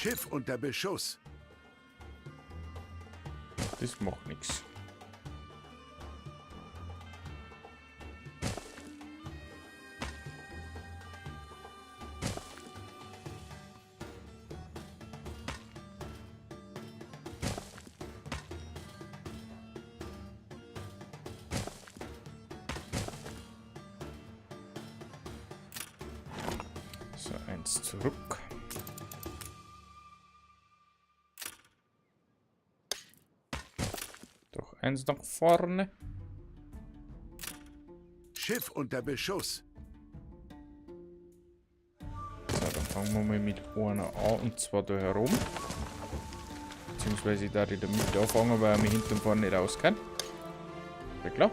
Schiff unter Beschuss. Das macht nichts. So, eins zurück. Doch eins nach vorne. Schiff unter Beschuss. So, dann fangen wir mal mit einer an und zwar da herum. Beziehungsweise da ich in der Mitte anfangen, weil er mich hinten und vorne nicht raus kann. Ja klar.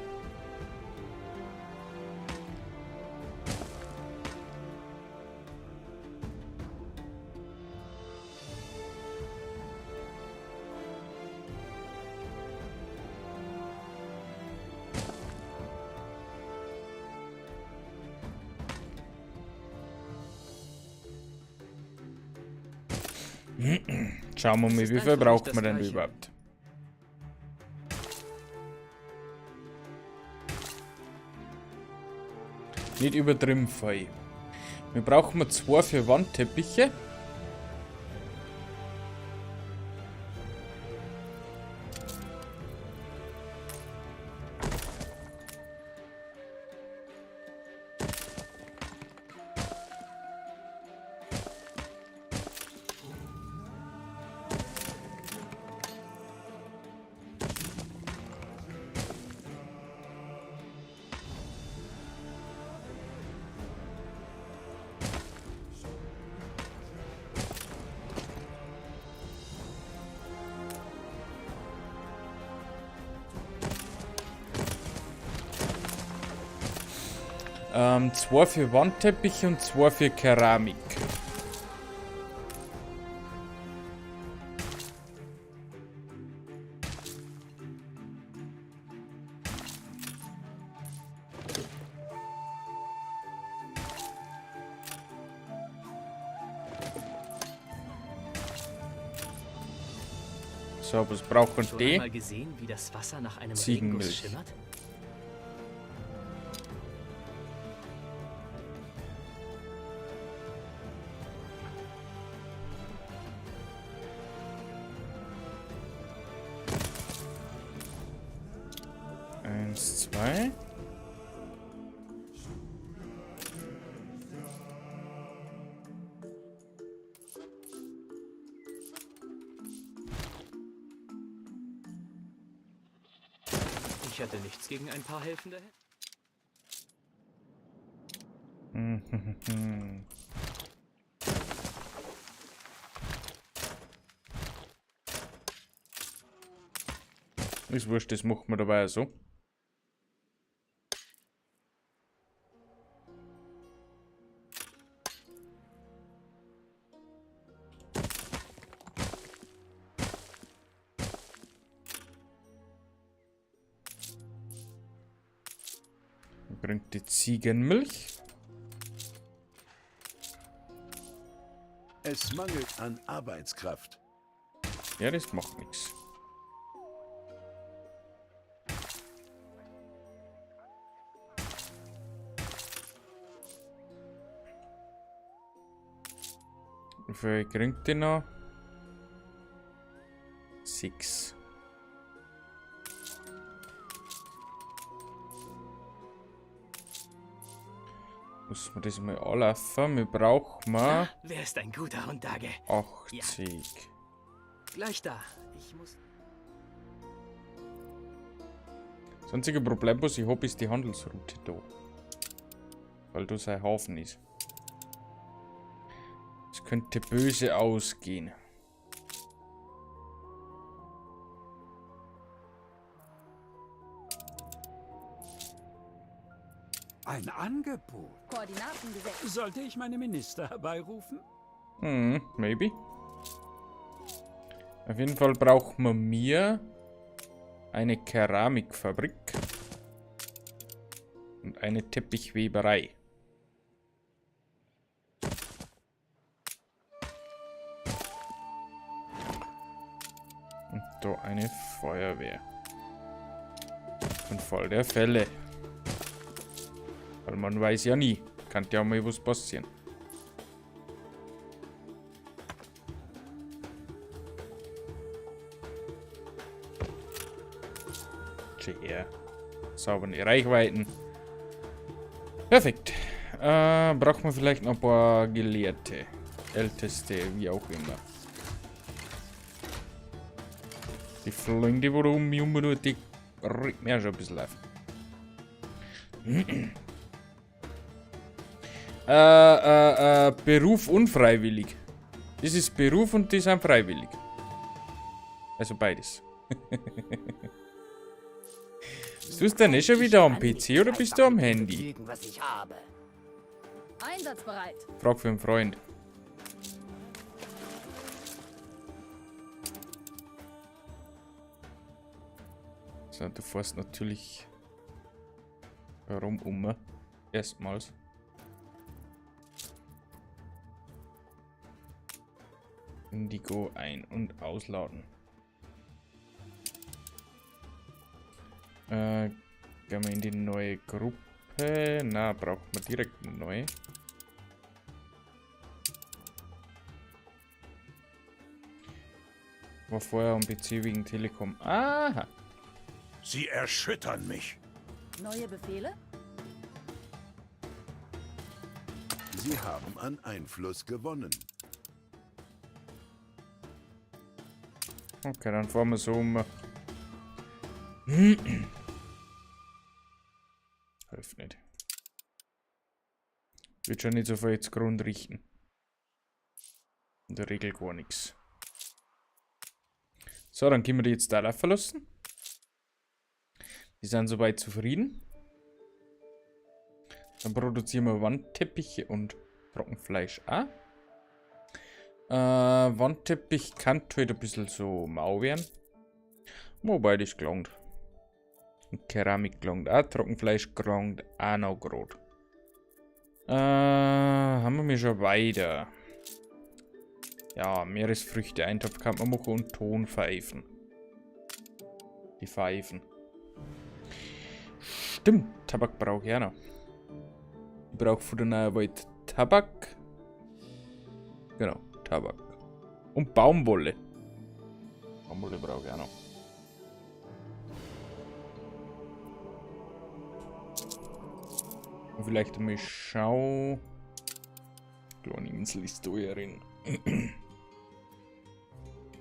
Schauen wir mal, wie viel braucht man denn überhaupt? Nicht übertrieben viel. Wir brauchen 2 für Wandteppiche. Zwei für Wandteppich und 2 für Keramik. So, was brauchen Schon die? einmal gesehen, wie das Wasser nach einem Regenguss Ziegenmilch. schimmert? Eins, zwei. Ich hätte nichts gegen ein paar helfende Hände. Ist wurscht, das machen wir dabei so. Bringt die Ziegenmilch. Es mangelt an Arbeitskraft. Ja, das macht nix. Wie viel kriegt die noch? 6. Muss man das mal anlaufen? Wir brauchen mal Ah, wer ist ein guter Hund, Dage? 80. Ja. Gleich da. Ich muss. Das einzige Problem, was ich hab, ist die Handelsroute da. Weil da sein Hafen ist. Es könnte böse ausgehen. Ein Angebot. Koordinaten gesetzt. Sollte ich meine Minister herbeirufen? Maybe. Auf jeden Fall braucht man mir eine Keramikfabrik und eine Teppichweberei. da eine Feuerwehr. Von Fall der Fälle. Weil man weiß ja nie. Kann ja mal was passieren. Her. Saubere Reichweiten. Perfekt. Braucht man vielleicht noch ein paar Gelehrte. Älteste, wie auch immer. Die Fliegen, die wo da um mich rum tut, die regt mir auch schon ein bisschen auf. Beruf unfreiwillig. Das ist Beruf und die sind freiwillig. Also beides. Bist du denn eh schon wieder am PC oder bist du am Handy? Einsatzbereit. Frag für einen Freund. So, du fährst natürlich rum um. Erstmals. Indigo ein- und ausladen. Gehen wir in die neue Gruppe. Na, braucht man direkt eine neue. War vorher am PC wegen Telekom. Aha. Sie erschüttern mich. Neue Befehle? Sie haben an Einfluss gewonnen. Okay, dann fahren wir so um. Hilft nicht. Wird schon nicht so viel jetzt Grund richten. In der Regel gar nichts. So, dann können wir die jetzt da laufen lassen. Die sind soweit zufrieden. Dann produzieren wir Wandteppiche und Trockenfleisch auch. Wandteppich kann halt ein bisschen so mau werden. Wobei das gelangt. Und Keramik gelangt auch, Trockenfleisch gelangt auch noch grad. Haben wir mir schon weiter. Ja, Meeresfrüchte, Eintopf kann man machen und Tonpfeifen. Die Pfeifen. Stimmt, Tabak brauche ich auch noch. Ich brauche von der neuen Welt Tabak. Genau, Tabak. Und Baumwolle. Baumwolle brauche ich auch noch. Und vielleicht einmal schau. Kleine Insel ist da ja drin. Ich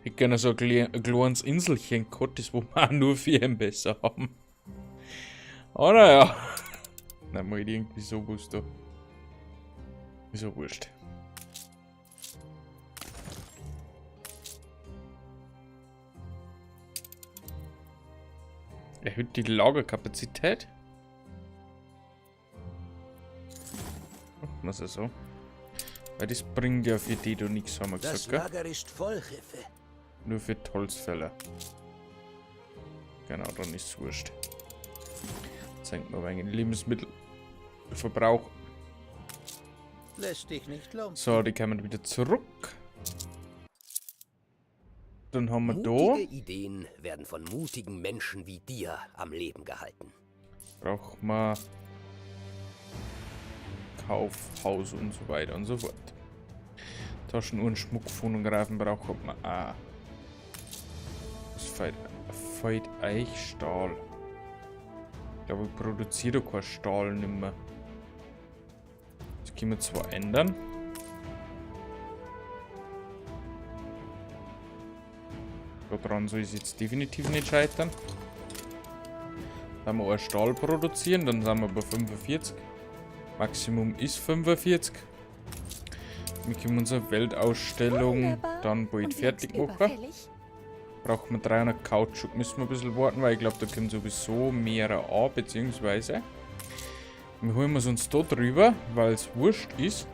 hätte gerne so ein kleines Inselchen gehabt, das wo wir auch nur für ihn besser haben. Oder ja. Nein, mal irgendwie so was da. Ist ja wurscht. Erhöht die Lagerkapazität. Machen wir es so. Weil das bringt ja für die da nichts, haben wir Das gesagt, gell? Lager ist voll, Riffe. Nur für Holzfäller. Genau, dann ist es wurscht. Senken wir wegen Lebensmittelverbrauch. Lässt dich nicht lumpen. So, die kommen wieder zurück. Dann haben wir da. Mutige Ideen werden von mutigen Menschen wie dir am Leben gehalten. Braucht man Kaufhaus und so weiter und so fort. Taschenuhren, Schmuck, Phonographen braucht man auch. Das fällt Eichstahl. Ich glaube, ich produziere doch kein Stahl nimmer. Das können wir zwar ändern. Daran soll es jetzt definitiv nicht scheitern. Dann wir auch Stahl produzieren, dann sind wir bei 45. Maximum ist 45. Wir können unsere Weltausstellung Wunderbar. dann bald Und fertig längst machen. überfällig. Braucht man 300 Kautschuk, müssen wir ein bisschen warten, weil ich glaub, da kommen sowieso mehrere an, beziehungsweise wir holen es uns da drüber, weil es wurscht ist.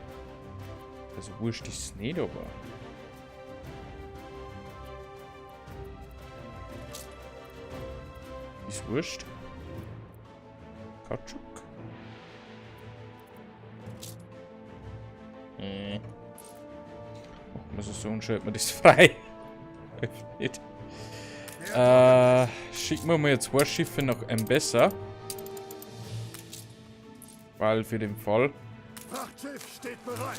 Also wurscht ist es nicht, aber... Ist wurscht. Kautschuk. Machen wir so und schalten wir das frei. Nicht. Schicken wir mal 2 Schiffe nach Ambessa. Weil für den Fall. Frachtschiff steht bereit.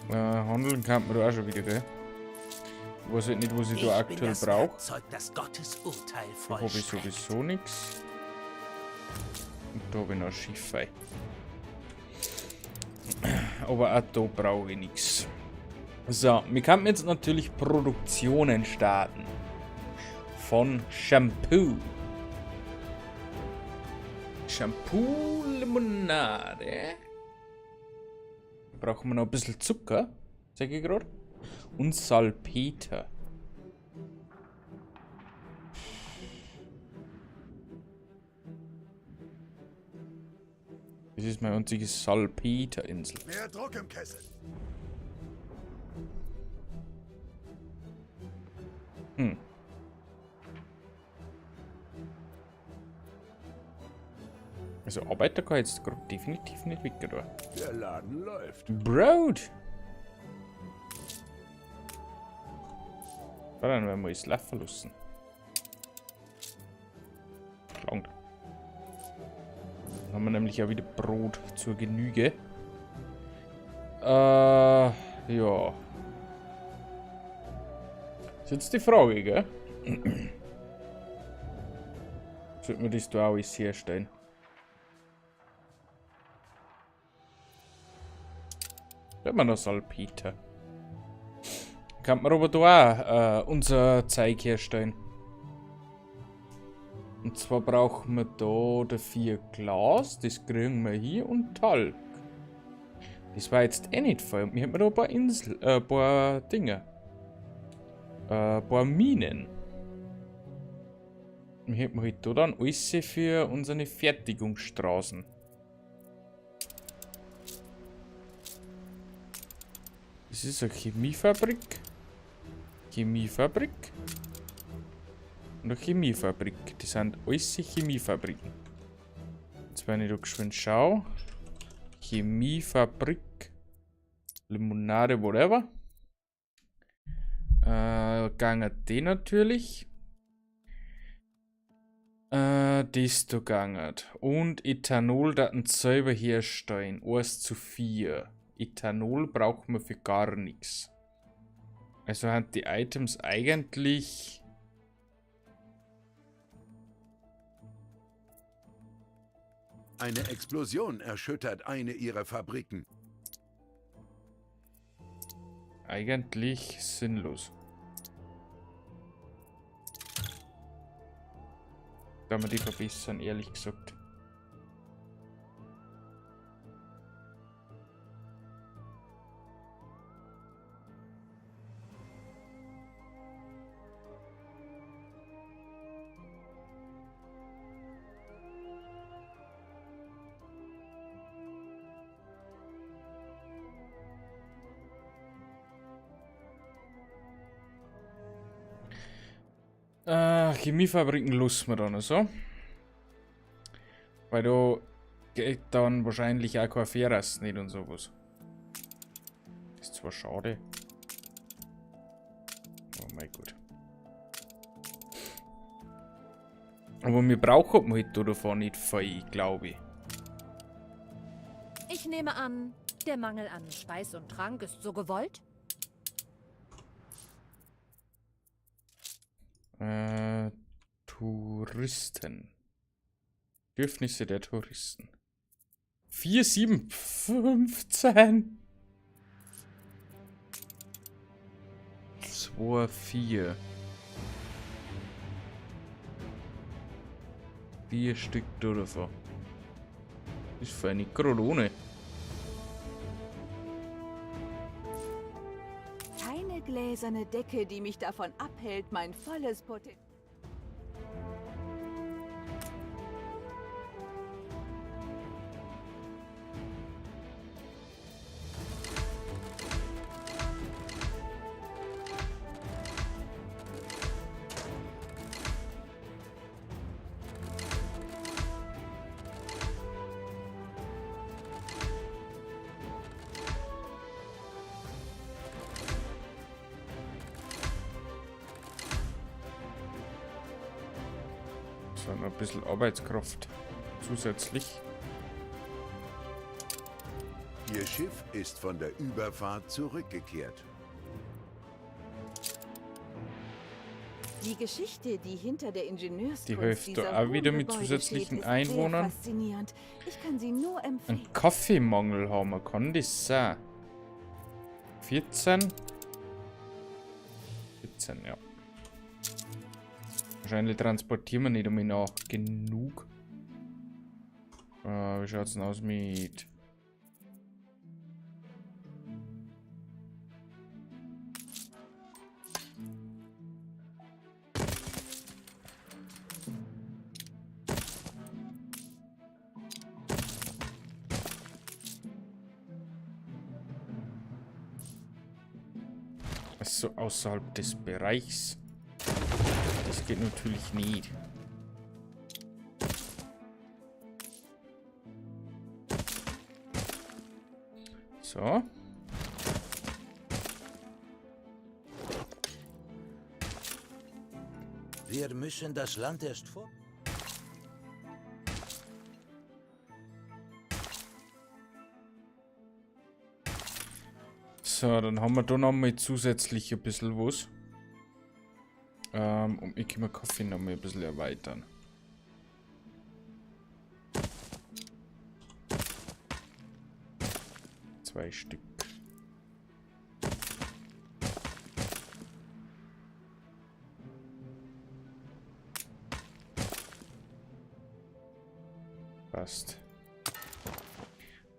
Handeln kann man da auch schon wieder, gell? Ich weiß halt nicht, was ich da Ich bin aktuell das brauch. Werkzeug, das Gottes Urteil Da hab ich vollstreckt. sowieso nix. Und da hab ich noch ein Schiff. Ey. Aber auch da brauche ich nix. So, wir können jetzt natürlich Produktionen starten. Von Shampoo. Shampoo, Limonade. Da brauchen wir noch ein bisschen Zucker, sag ich grad. Und Salpeter. Das ist meine einzige Salpeterinsel. Mehr Druck im Kessel. Also Arbeiter kann ich jetzt grad definitiv nicht weg, oder? Der Laden läuft. Brot! Da dann werden wir es laufen lassen. Langt. Dann haben wir nämlich auch wieder Brot zur Genüge. Ja. Ist jetzt die Frage, gell? Sollten wir das da auch alles herstellen? Da haben wir noch Salpeter. Kann man aber da auch unser Zeug herstellen. Und zwar brauchen wir da dafür Glas, das kriegen wir hier, und Talg. Das war jetzt eh nicht viel. Und wir haben da ein paar Insel, ein paar Dinge. Ein paar Minen. Wir hätten halt da dann alles für unsere Fertigungsstraßen. Das ist eine Chemiefabrik. Chemiefabrik. Und eine Chemiefabrik. Das sind alles Chemiefabriken. Jetzt, wenn ich da geschwind schaue. Chemiefabrik. Limonade, whatever. Gange die natürlich. Das da gange. Und Ethanol, da ein selber herstellen. 1:4. Ethanol braucht man für gar nichts. Also haben die Items eigentlich... Eine Explosion erschüttert eine ihrer Fabriken. Eigentlich sinnlos. Da wir die verbessern, ehrlich gesagt. Chemiefabriken lassen wir dann so. Weil da geht dann wahrscheinlich auch kein Ferras nicht und sowas. Ist zwar schade. Oh mein Gott. Aber wir brauchen halt da davon nicht viel, glaube ich. Ich nehme an, der Mangel an Speis und Trank ist so gewollt? Touristen. Bedürfnisse der Touristen. 4, 7, 15. 2, 4. 4 Stück davon. Ist für eine Krone. Keine gläserne Decke, die mich davon abhält, mein volles Potenzial. So, noch ein bisschen Arbeitskraft zusätzlich. Ihr Schiff ist von der Überfahrt zurückgekehrt. Die Geschichte, die hinter der Ingenieurskunst Die Hälfte dieser auch wieder hohen mit Gebäude zusätzlichen steht, ist sehr Einwohnern. faszinierend. Ich kann sie nur empfehlen. Einen Kaffeemangel haben wir, kann das sein? 14? 14, ja. Wahrscheinlich transportieren wir nicht einmal nach genug. Wie schaut's denn aus mit... So außerhalb des Bereichs. Das geht natürlich nicht. So. Wir müssen das Land erst vor... So, dann haben wir da noch mal zusätzlich ein bisschen was. Und ich kann mir Kaffee noch mal ein bisschen erweitern. 2 Stück. Passt.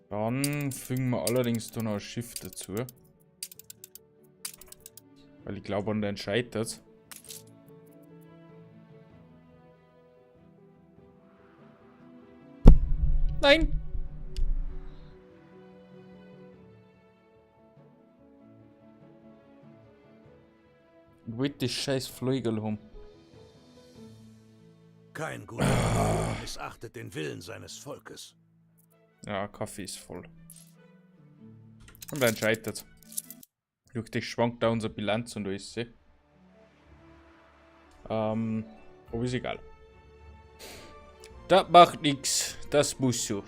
Dann fügen wir allerdings da noch ein Schiff dazu. Weil ich glaube, an den scheitert. Nein! Ich wollte das scheiß Flügel haben. Kein guter Führer missachtet den Willen seines Volkes. Ja, Kaffee ist voll. Und dann scheitert's. Durch das schwankt da unsere Bilanz und alles. Aber ist egal. Das macht nix. Das muss so.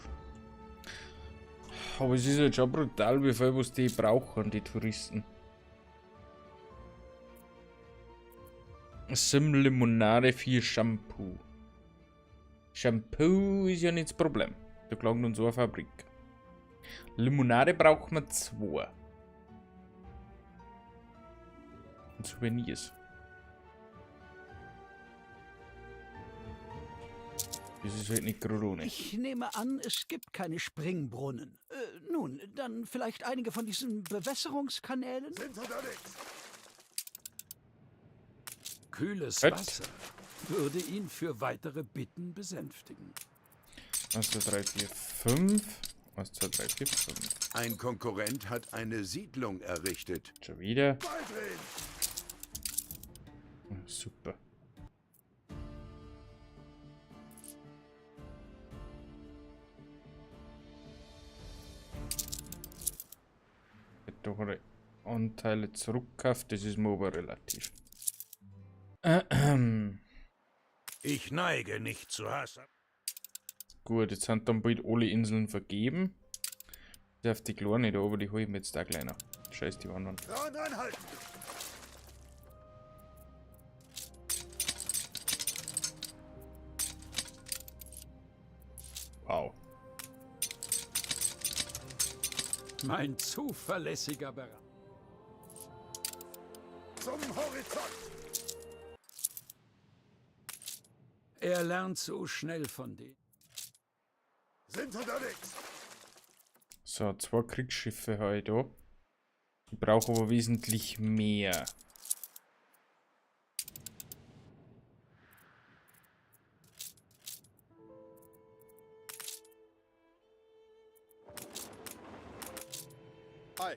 Aber es ist halt schon brutal, wie viel was die brauchen, die Touristen. 7 Limonade, 4 Shampoo. Shampoo ist ja nicht das Problem. Da gelangt uns eine Fabrik. Limonade braucht man 2. Und Souvenirs. Das ist halt nicht gerade ohne. Ich nehme an, es gibt keine Springbrunnen. Nun, dann vielleicht einige von diesen Bewässerungskanälen? Sind unterwegs. Kühles Gut. Wasser würde ihn für weitere Bitten besänftigen. 1, 2, 3, 4, 5. 1, 2, 3, 4, 5. Ein Konkurrent hat eine Siedlung errichtet. Schon wieder. Baldrin! Super. Doch Anteile zurückkauft, das ist mir aber relativ. Ich neige nicht zu Hass. Gut, jetzt sind dann bald alle Inseln vergeben. Bis auf die kleine da, aber die hole ich mir jetzt da gleich noch. Scheiß die anderen. Wow. Mein zuverlässiger Berater. Zum Horizont! Er lernt so schnell von denen. Sind unterwegs! So, 2 Kriegsschiffe habe ich da. Ich brauche aber wesentlich mehr. Hi.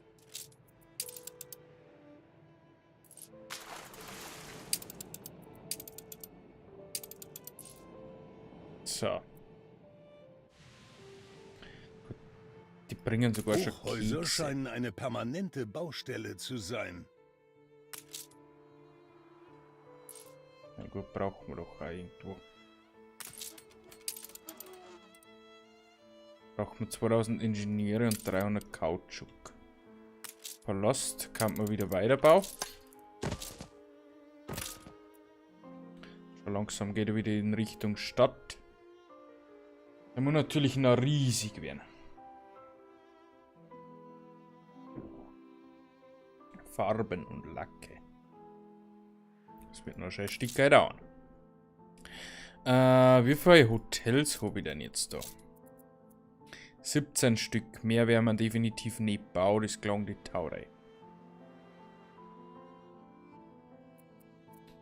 So. Gut. Die bringen sogar schon Hochhäuser Kekse. scheinen eine permanente Baustelle zu sein. Na gut, brauchen wir doch auch irgendwo. Braucht man 2000 Ingenieure und 300 Kautschuk. Palast kann man wieder weiterbauen. Schon langsam geht er wieder in Richtung Stadt. Der muss natürlich noch riesig werden. Farben und Lacke. Das wird noch ein Stück dauern. Wie viele Hotels habe ich denn jetzt da? 17 Stück. Mehr werden wir definitiv nicht bauen. Das klang die Taurei.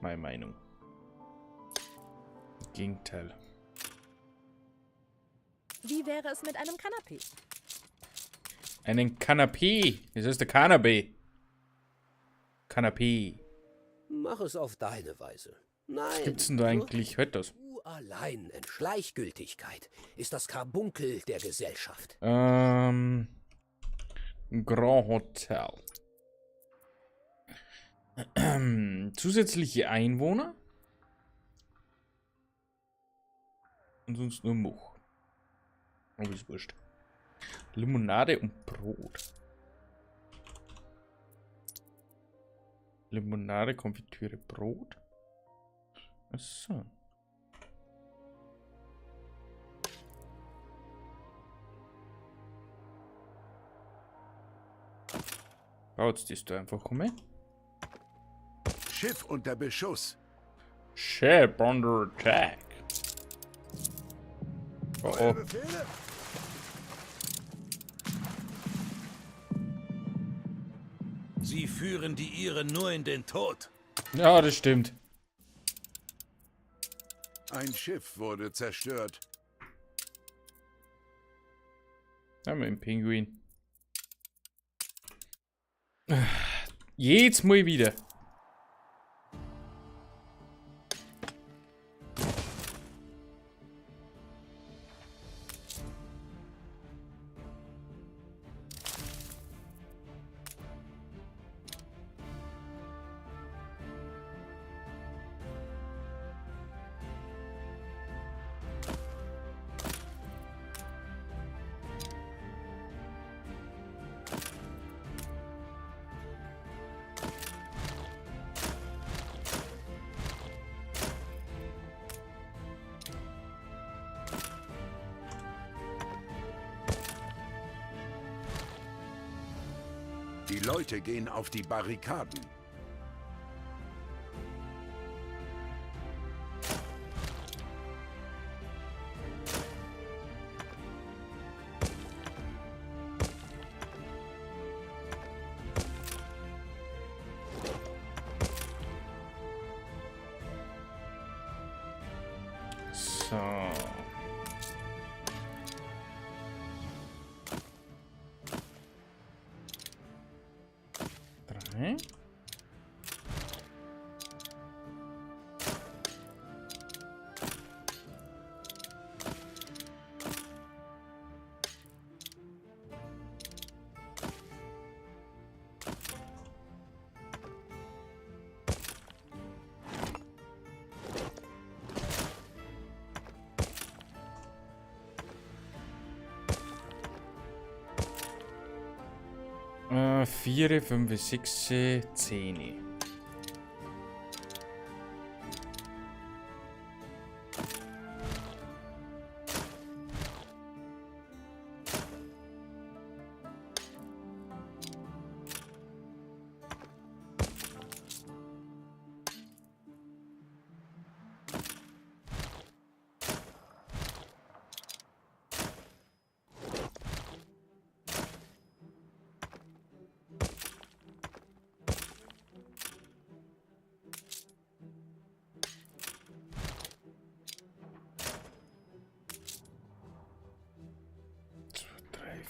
Meine Meinung. Im Gegenteil. Wie wäre es mit einem Kanapé? Einen Kanapé? Das ist der Kanapé. Kanapé. Mach es auf deine Weise. Nein. Was gibt's denn da eigentlich heute? Du allein in Gleichgültigkeit ist das Karbunkel der Gesellschaft. Grand Hotel. Zusätzliche Einwohner? Und sonst nur Much. Aber ist wurscht. Limonade und Brot. Limonade, Konfitüre, Brot. Achso. Baut das da einfach um. Schiff unter Beschuss. Ship under attack. Oh oh. Sie führen die Iren nur in den Tod. Ja, das stimmt. Ein Schiff wurde zerstört. Ja, mit dem Pinguin. Jedes Mal wieder. Die Leute gehen auf die Barrikaden. So. Drei. 4, 5, 6, 10.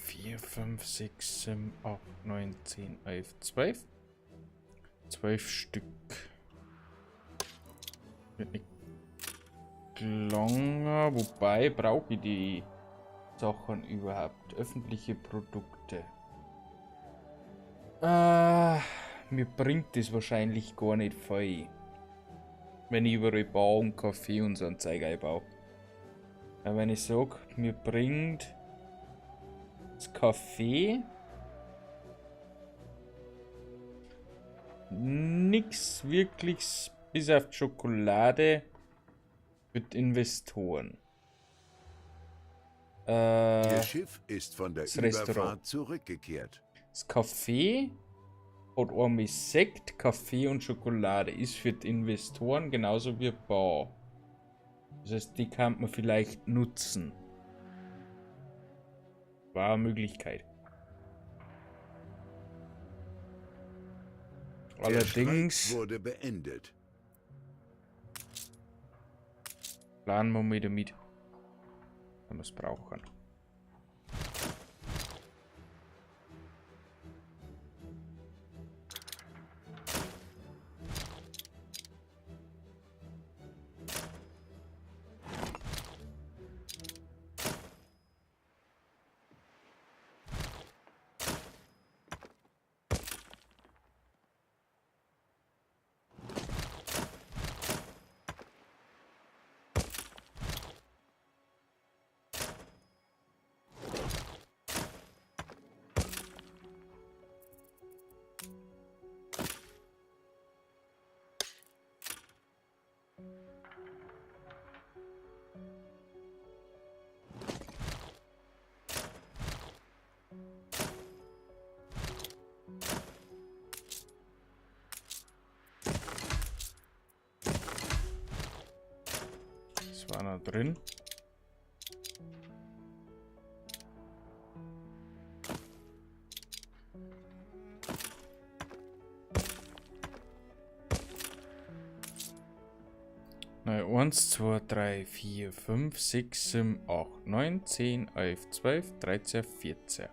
4, 5, 6, 7, 8, 9, 10, 11, 12. 12 Stück. Wird nicht langer. Wobei brauche ich die Sachen überhaupt? Öffentliche Produkte. Mir bringt das wahrscheinlich gar nicht viel. Wenn ich überall Bar und Kaffee und so ein Zeug einbaue. Aber wenn ich sag, mir bringt Das Café. Nix wirklich bis auf Schokolade mit Investoren. Ihr Schiff ist von der Das Restaurant. Überfahrt zurückgekehrt. Das Café hat einmal Sekt, Kaffee und Schokolade. Ist für die Investoren genauso wie Bar. Das heißt, die kann man vielleicht nutzen. War eine Möglichkeit. Der Allerdings Streik wurde beendet. planen wir mal damit, wenn wir es brauchen. Das war noch drin. Na, 1, 2, 3, 4, 5, 6, 7, 8, 9, 10, 11, 12, 13, 14.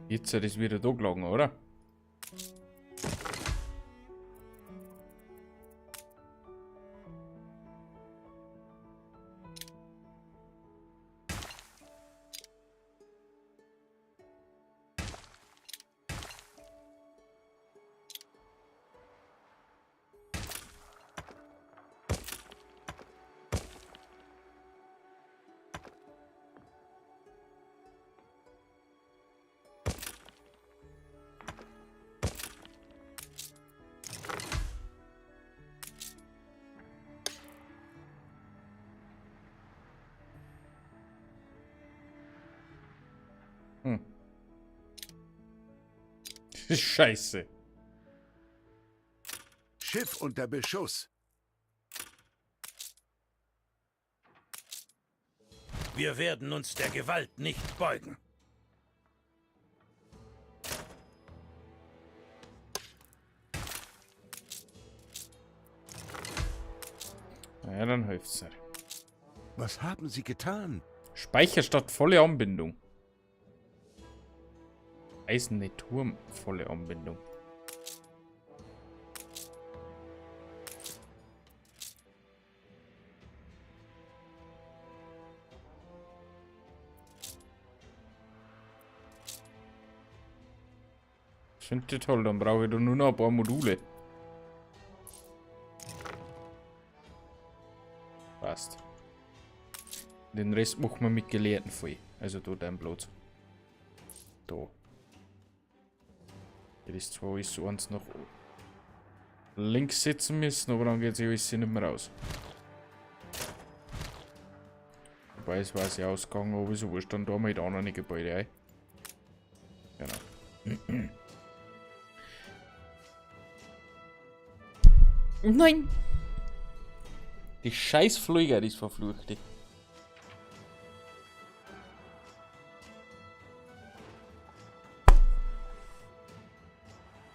Jetzt ist wieder da gelegen, oder? Scheiße. Schiff unter Beschuss. Wir werden uns der Gewalt nicht beugen. Naja, dann hilft's nicht. Was haben Sie getan? Speicher statt volle Anbindung. Eiserne Turm, volle Anbindung. Finde ich toll, dann brauche ich doch nur noch ein paar Module. Passt. Den Rest machen wir mit Gelehrten voll. Also da dein Platz. Da. Das ist zwar alles so eins nach links setzen müssen, aber dann geht sich alles nicht mehr raus. Wobei es war ja ausgegangen, aber so wurscht, dann da mal halt auch noch Gebäude ein. Genau. Nein! Die scheiß Flieger, die ist verfluchte.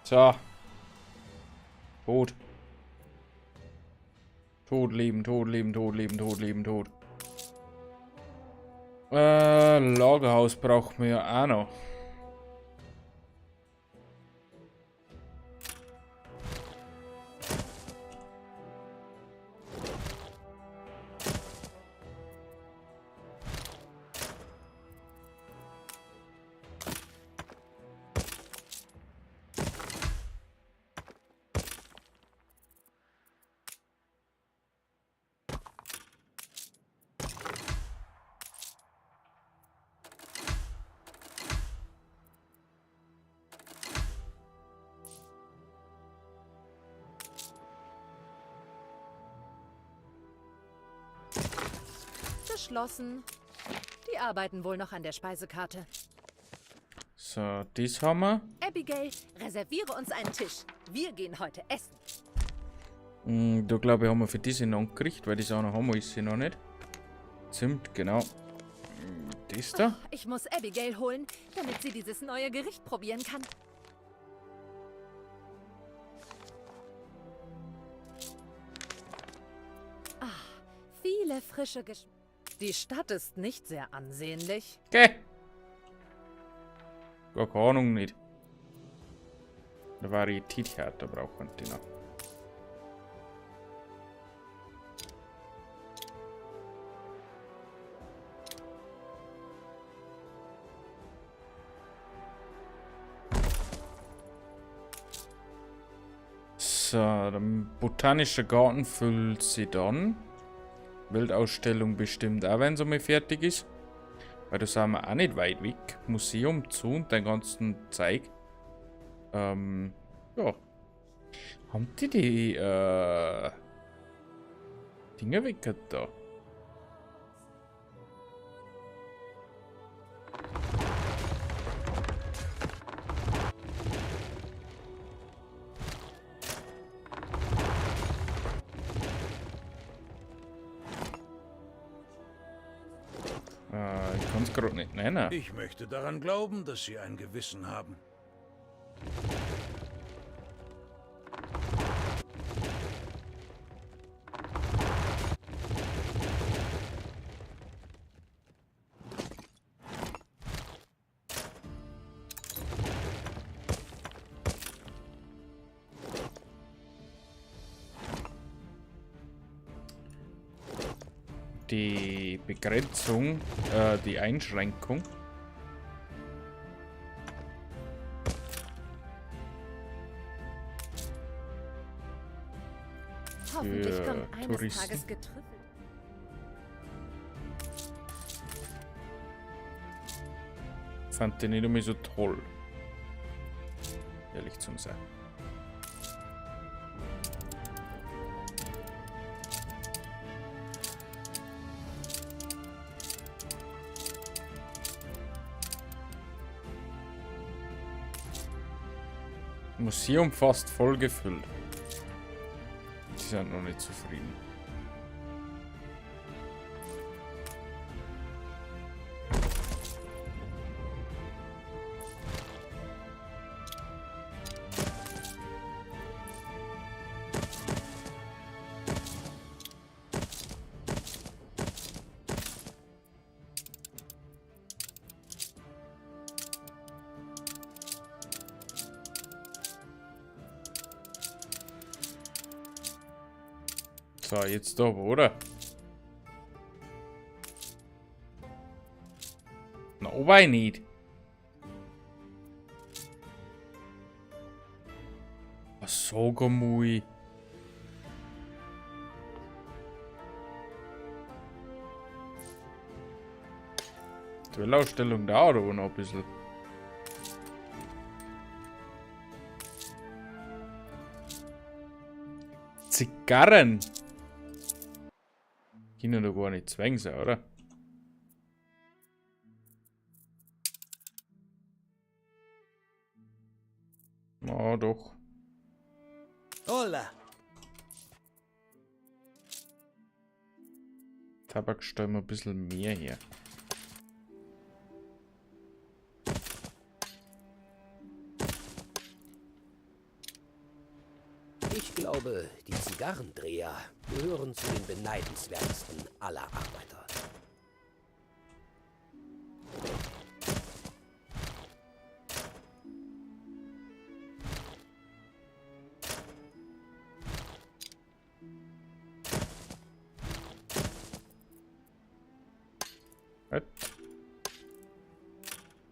So. Tot. Tot, Leben, tot, Leben, tot, Leben, tot, Leben, tot. Lagerhaus brauchen wir ja auch noch. Geschlossen. Die arbeiten wohl noch an der Speisekarte. So, das haben wir. Abigail, reserviere uns einen Tisch. Wir gehen heute essen. Da glaube ich, haben wir für diese noch gekriegt, weil das auch noch haben wir, ist sie noch nicht. Zimt, genau. Das da. Oh, ich muss Abigail holen, damit sie dieses neue Gericht probieren kann. Ah, viele frische Gesch... Die Stadt ist nicht sehr ansehnlich. Okay. Gar keine Ahnung nicht. Eine Varietät, da brauchen die noch. So, der botanische Garten füllt sie dann. Weltausstellung bestimmt auch, wenn sie mal fertig ist. Weil da sind wir auch nicht weit weg. Museum zu und den ganzen Zeug. Ja. Haben die die Dinger weg da? Ich kann's grad nicht nennen. Ich möchte daran glauben, dass Sie ein Gewissen haben. Die Begrenzung, die Einschränkung. Hoffentlich Für kommt eines Touristen. Tages getrüffelt. Fand den nicht immer so toll. Ehrlich zu sein. Museum fast voll gefüllt. Die sind noch nicht zufrieden. So, jetzt da, oder? Na, wobei nicht. Was sag einmal? Die Weltausstellung dauert aber noch ein bisschen. Zigarren! Können doch gar nicht zwängen sein, oder? Na doch. Hola. Tabak stellen wir ein bisschen mehr her. Ich glaube, die Zigarrendreher gehören zu den beneidenswertesten aller Arbeiter. Was?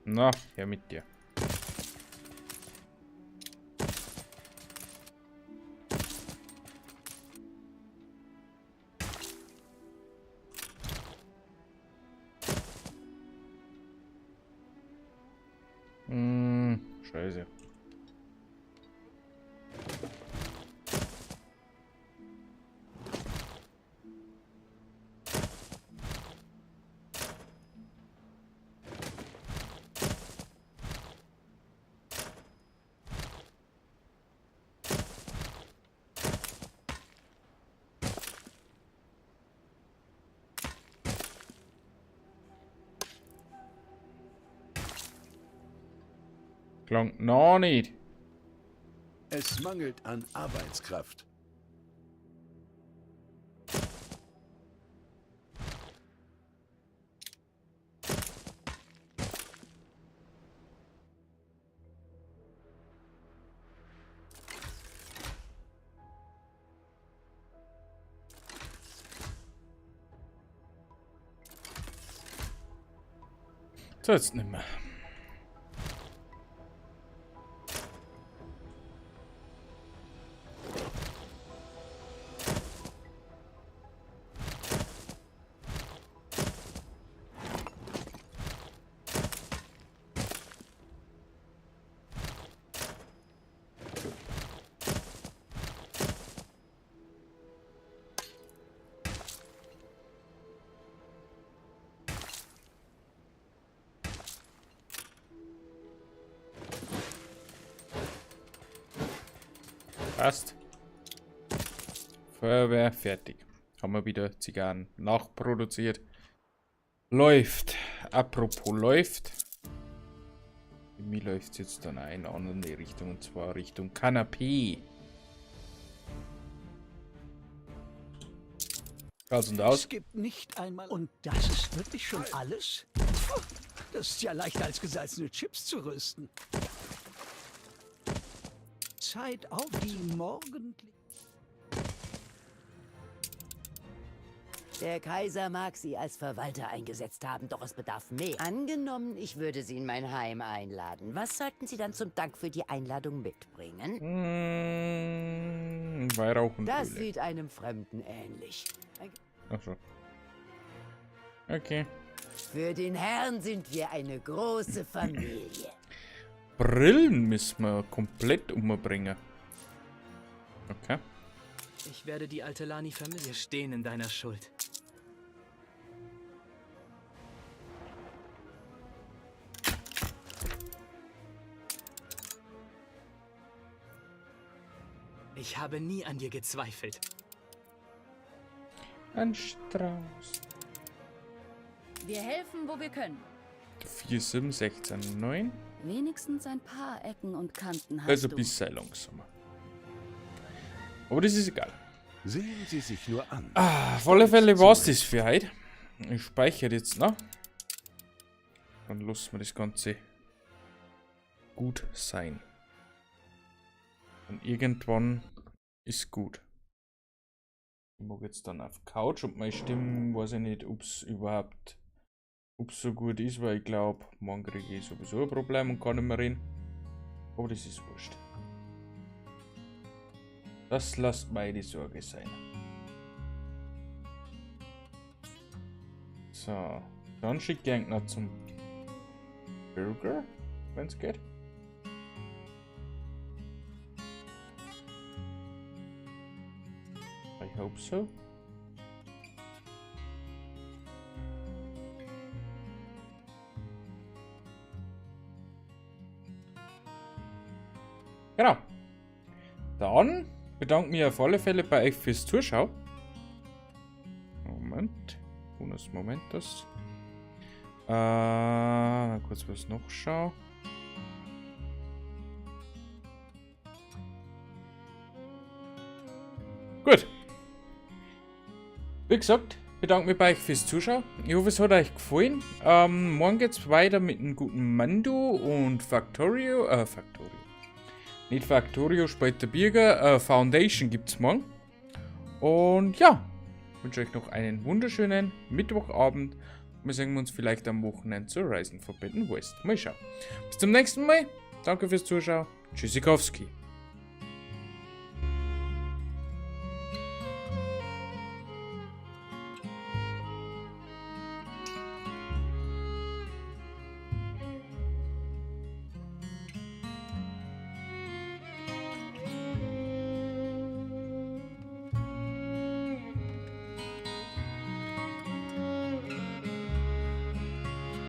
Na, her mit dir. Scheiße. Klang noch nicht. Es mangelt an Arbeitskraft. So, jetzt nicht mehr. Passt. Feuerwehr fertig. Haben wir wieder Zigarren nachproduziert. Läuft. Apropos läuft. Bei mir läuft es jetzt dann in eine andere Richtung, und zwar Richtung Kanapee. Aus und aus. Es gibt nicht einmal. Und das ist wirklich schon alles? Puh, das ist ja leichter als gesalzene Chips zu rösten. Zeit auf die Morgen. Der Kaiser mag Sie als Verwalter eingesetzt haben, doch es bedarf mehr. Angenommen, ich würde Sie in mein Heim einladen. Was sollten Sie dann zum Dank für die Einladung mitbringen? Weihrauch und Das Öle. sieht einem Fremden ähnlich. Ach so. Okay. Für den Herrn sind wir eine große Familie. Brillen müssen wir komplett umbringen. Okay. Ich werde die alte Lani vermissen. Wir stehen in deiner Schuld. Ich habe nie an dir gezweifelt. Ein Strauß. Wir helfen, wo wir können. 4, 7, 16, 9. Wenigstens ein paar Ecken und Kanten hast Also du. ein bisschen langsamer. Aber das ist egal. Sehen Sie sich nur an. Ah, auf alle Fälle war's das für heute. Ich speichere jetzt noch. Dann lassen wir das Ganze gut sein. Und irgendwann ist gut. Ich mag jetzt dann auf Couch und meine Stimme, weiß ich nicht, ob's überhaupt, ob's so gut ist, weil ich glaub, morgen kriege ich sowieso ein Problem und kann nicht mehr reden. Aber das ist wurscht. Das lasst meine Sorge sein. So, dann schicke ich noch zum Burger, wenn's geht. I hope so. Genau. Dann bedanke ich mich auf alle Fälle bei euch fürs Zuschauen. Moment. Bonus Momentus. Kurz was noch schauen. Gut. Wie gesagt, bedanke mich bei euch fürs Zuschauen. Ich hoffe, es hat euch gefallen. Morgen geht's weiter mit dem guten Mando und Factorio. Factorio. Nicht Factorio, spielt der Birger. Foundation gibt's morgen. Wünsche euch noch einen wunderschönen Mittwochabend. Wir sehen uns vielleicht am Wochenende zu Horizon Forbidden West. Mal schauen. Bis zum nächsten Mal. Danke fürs Zuschauen. Tschüssikowski.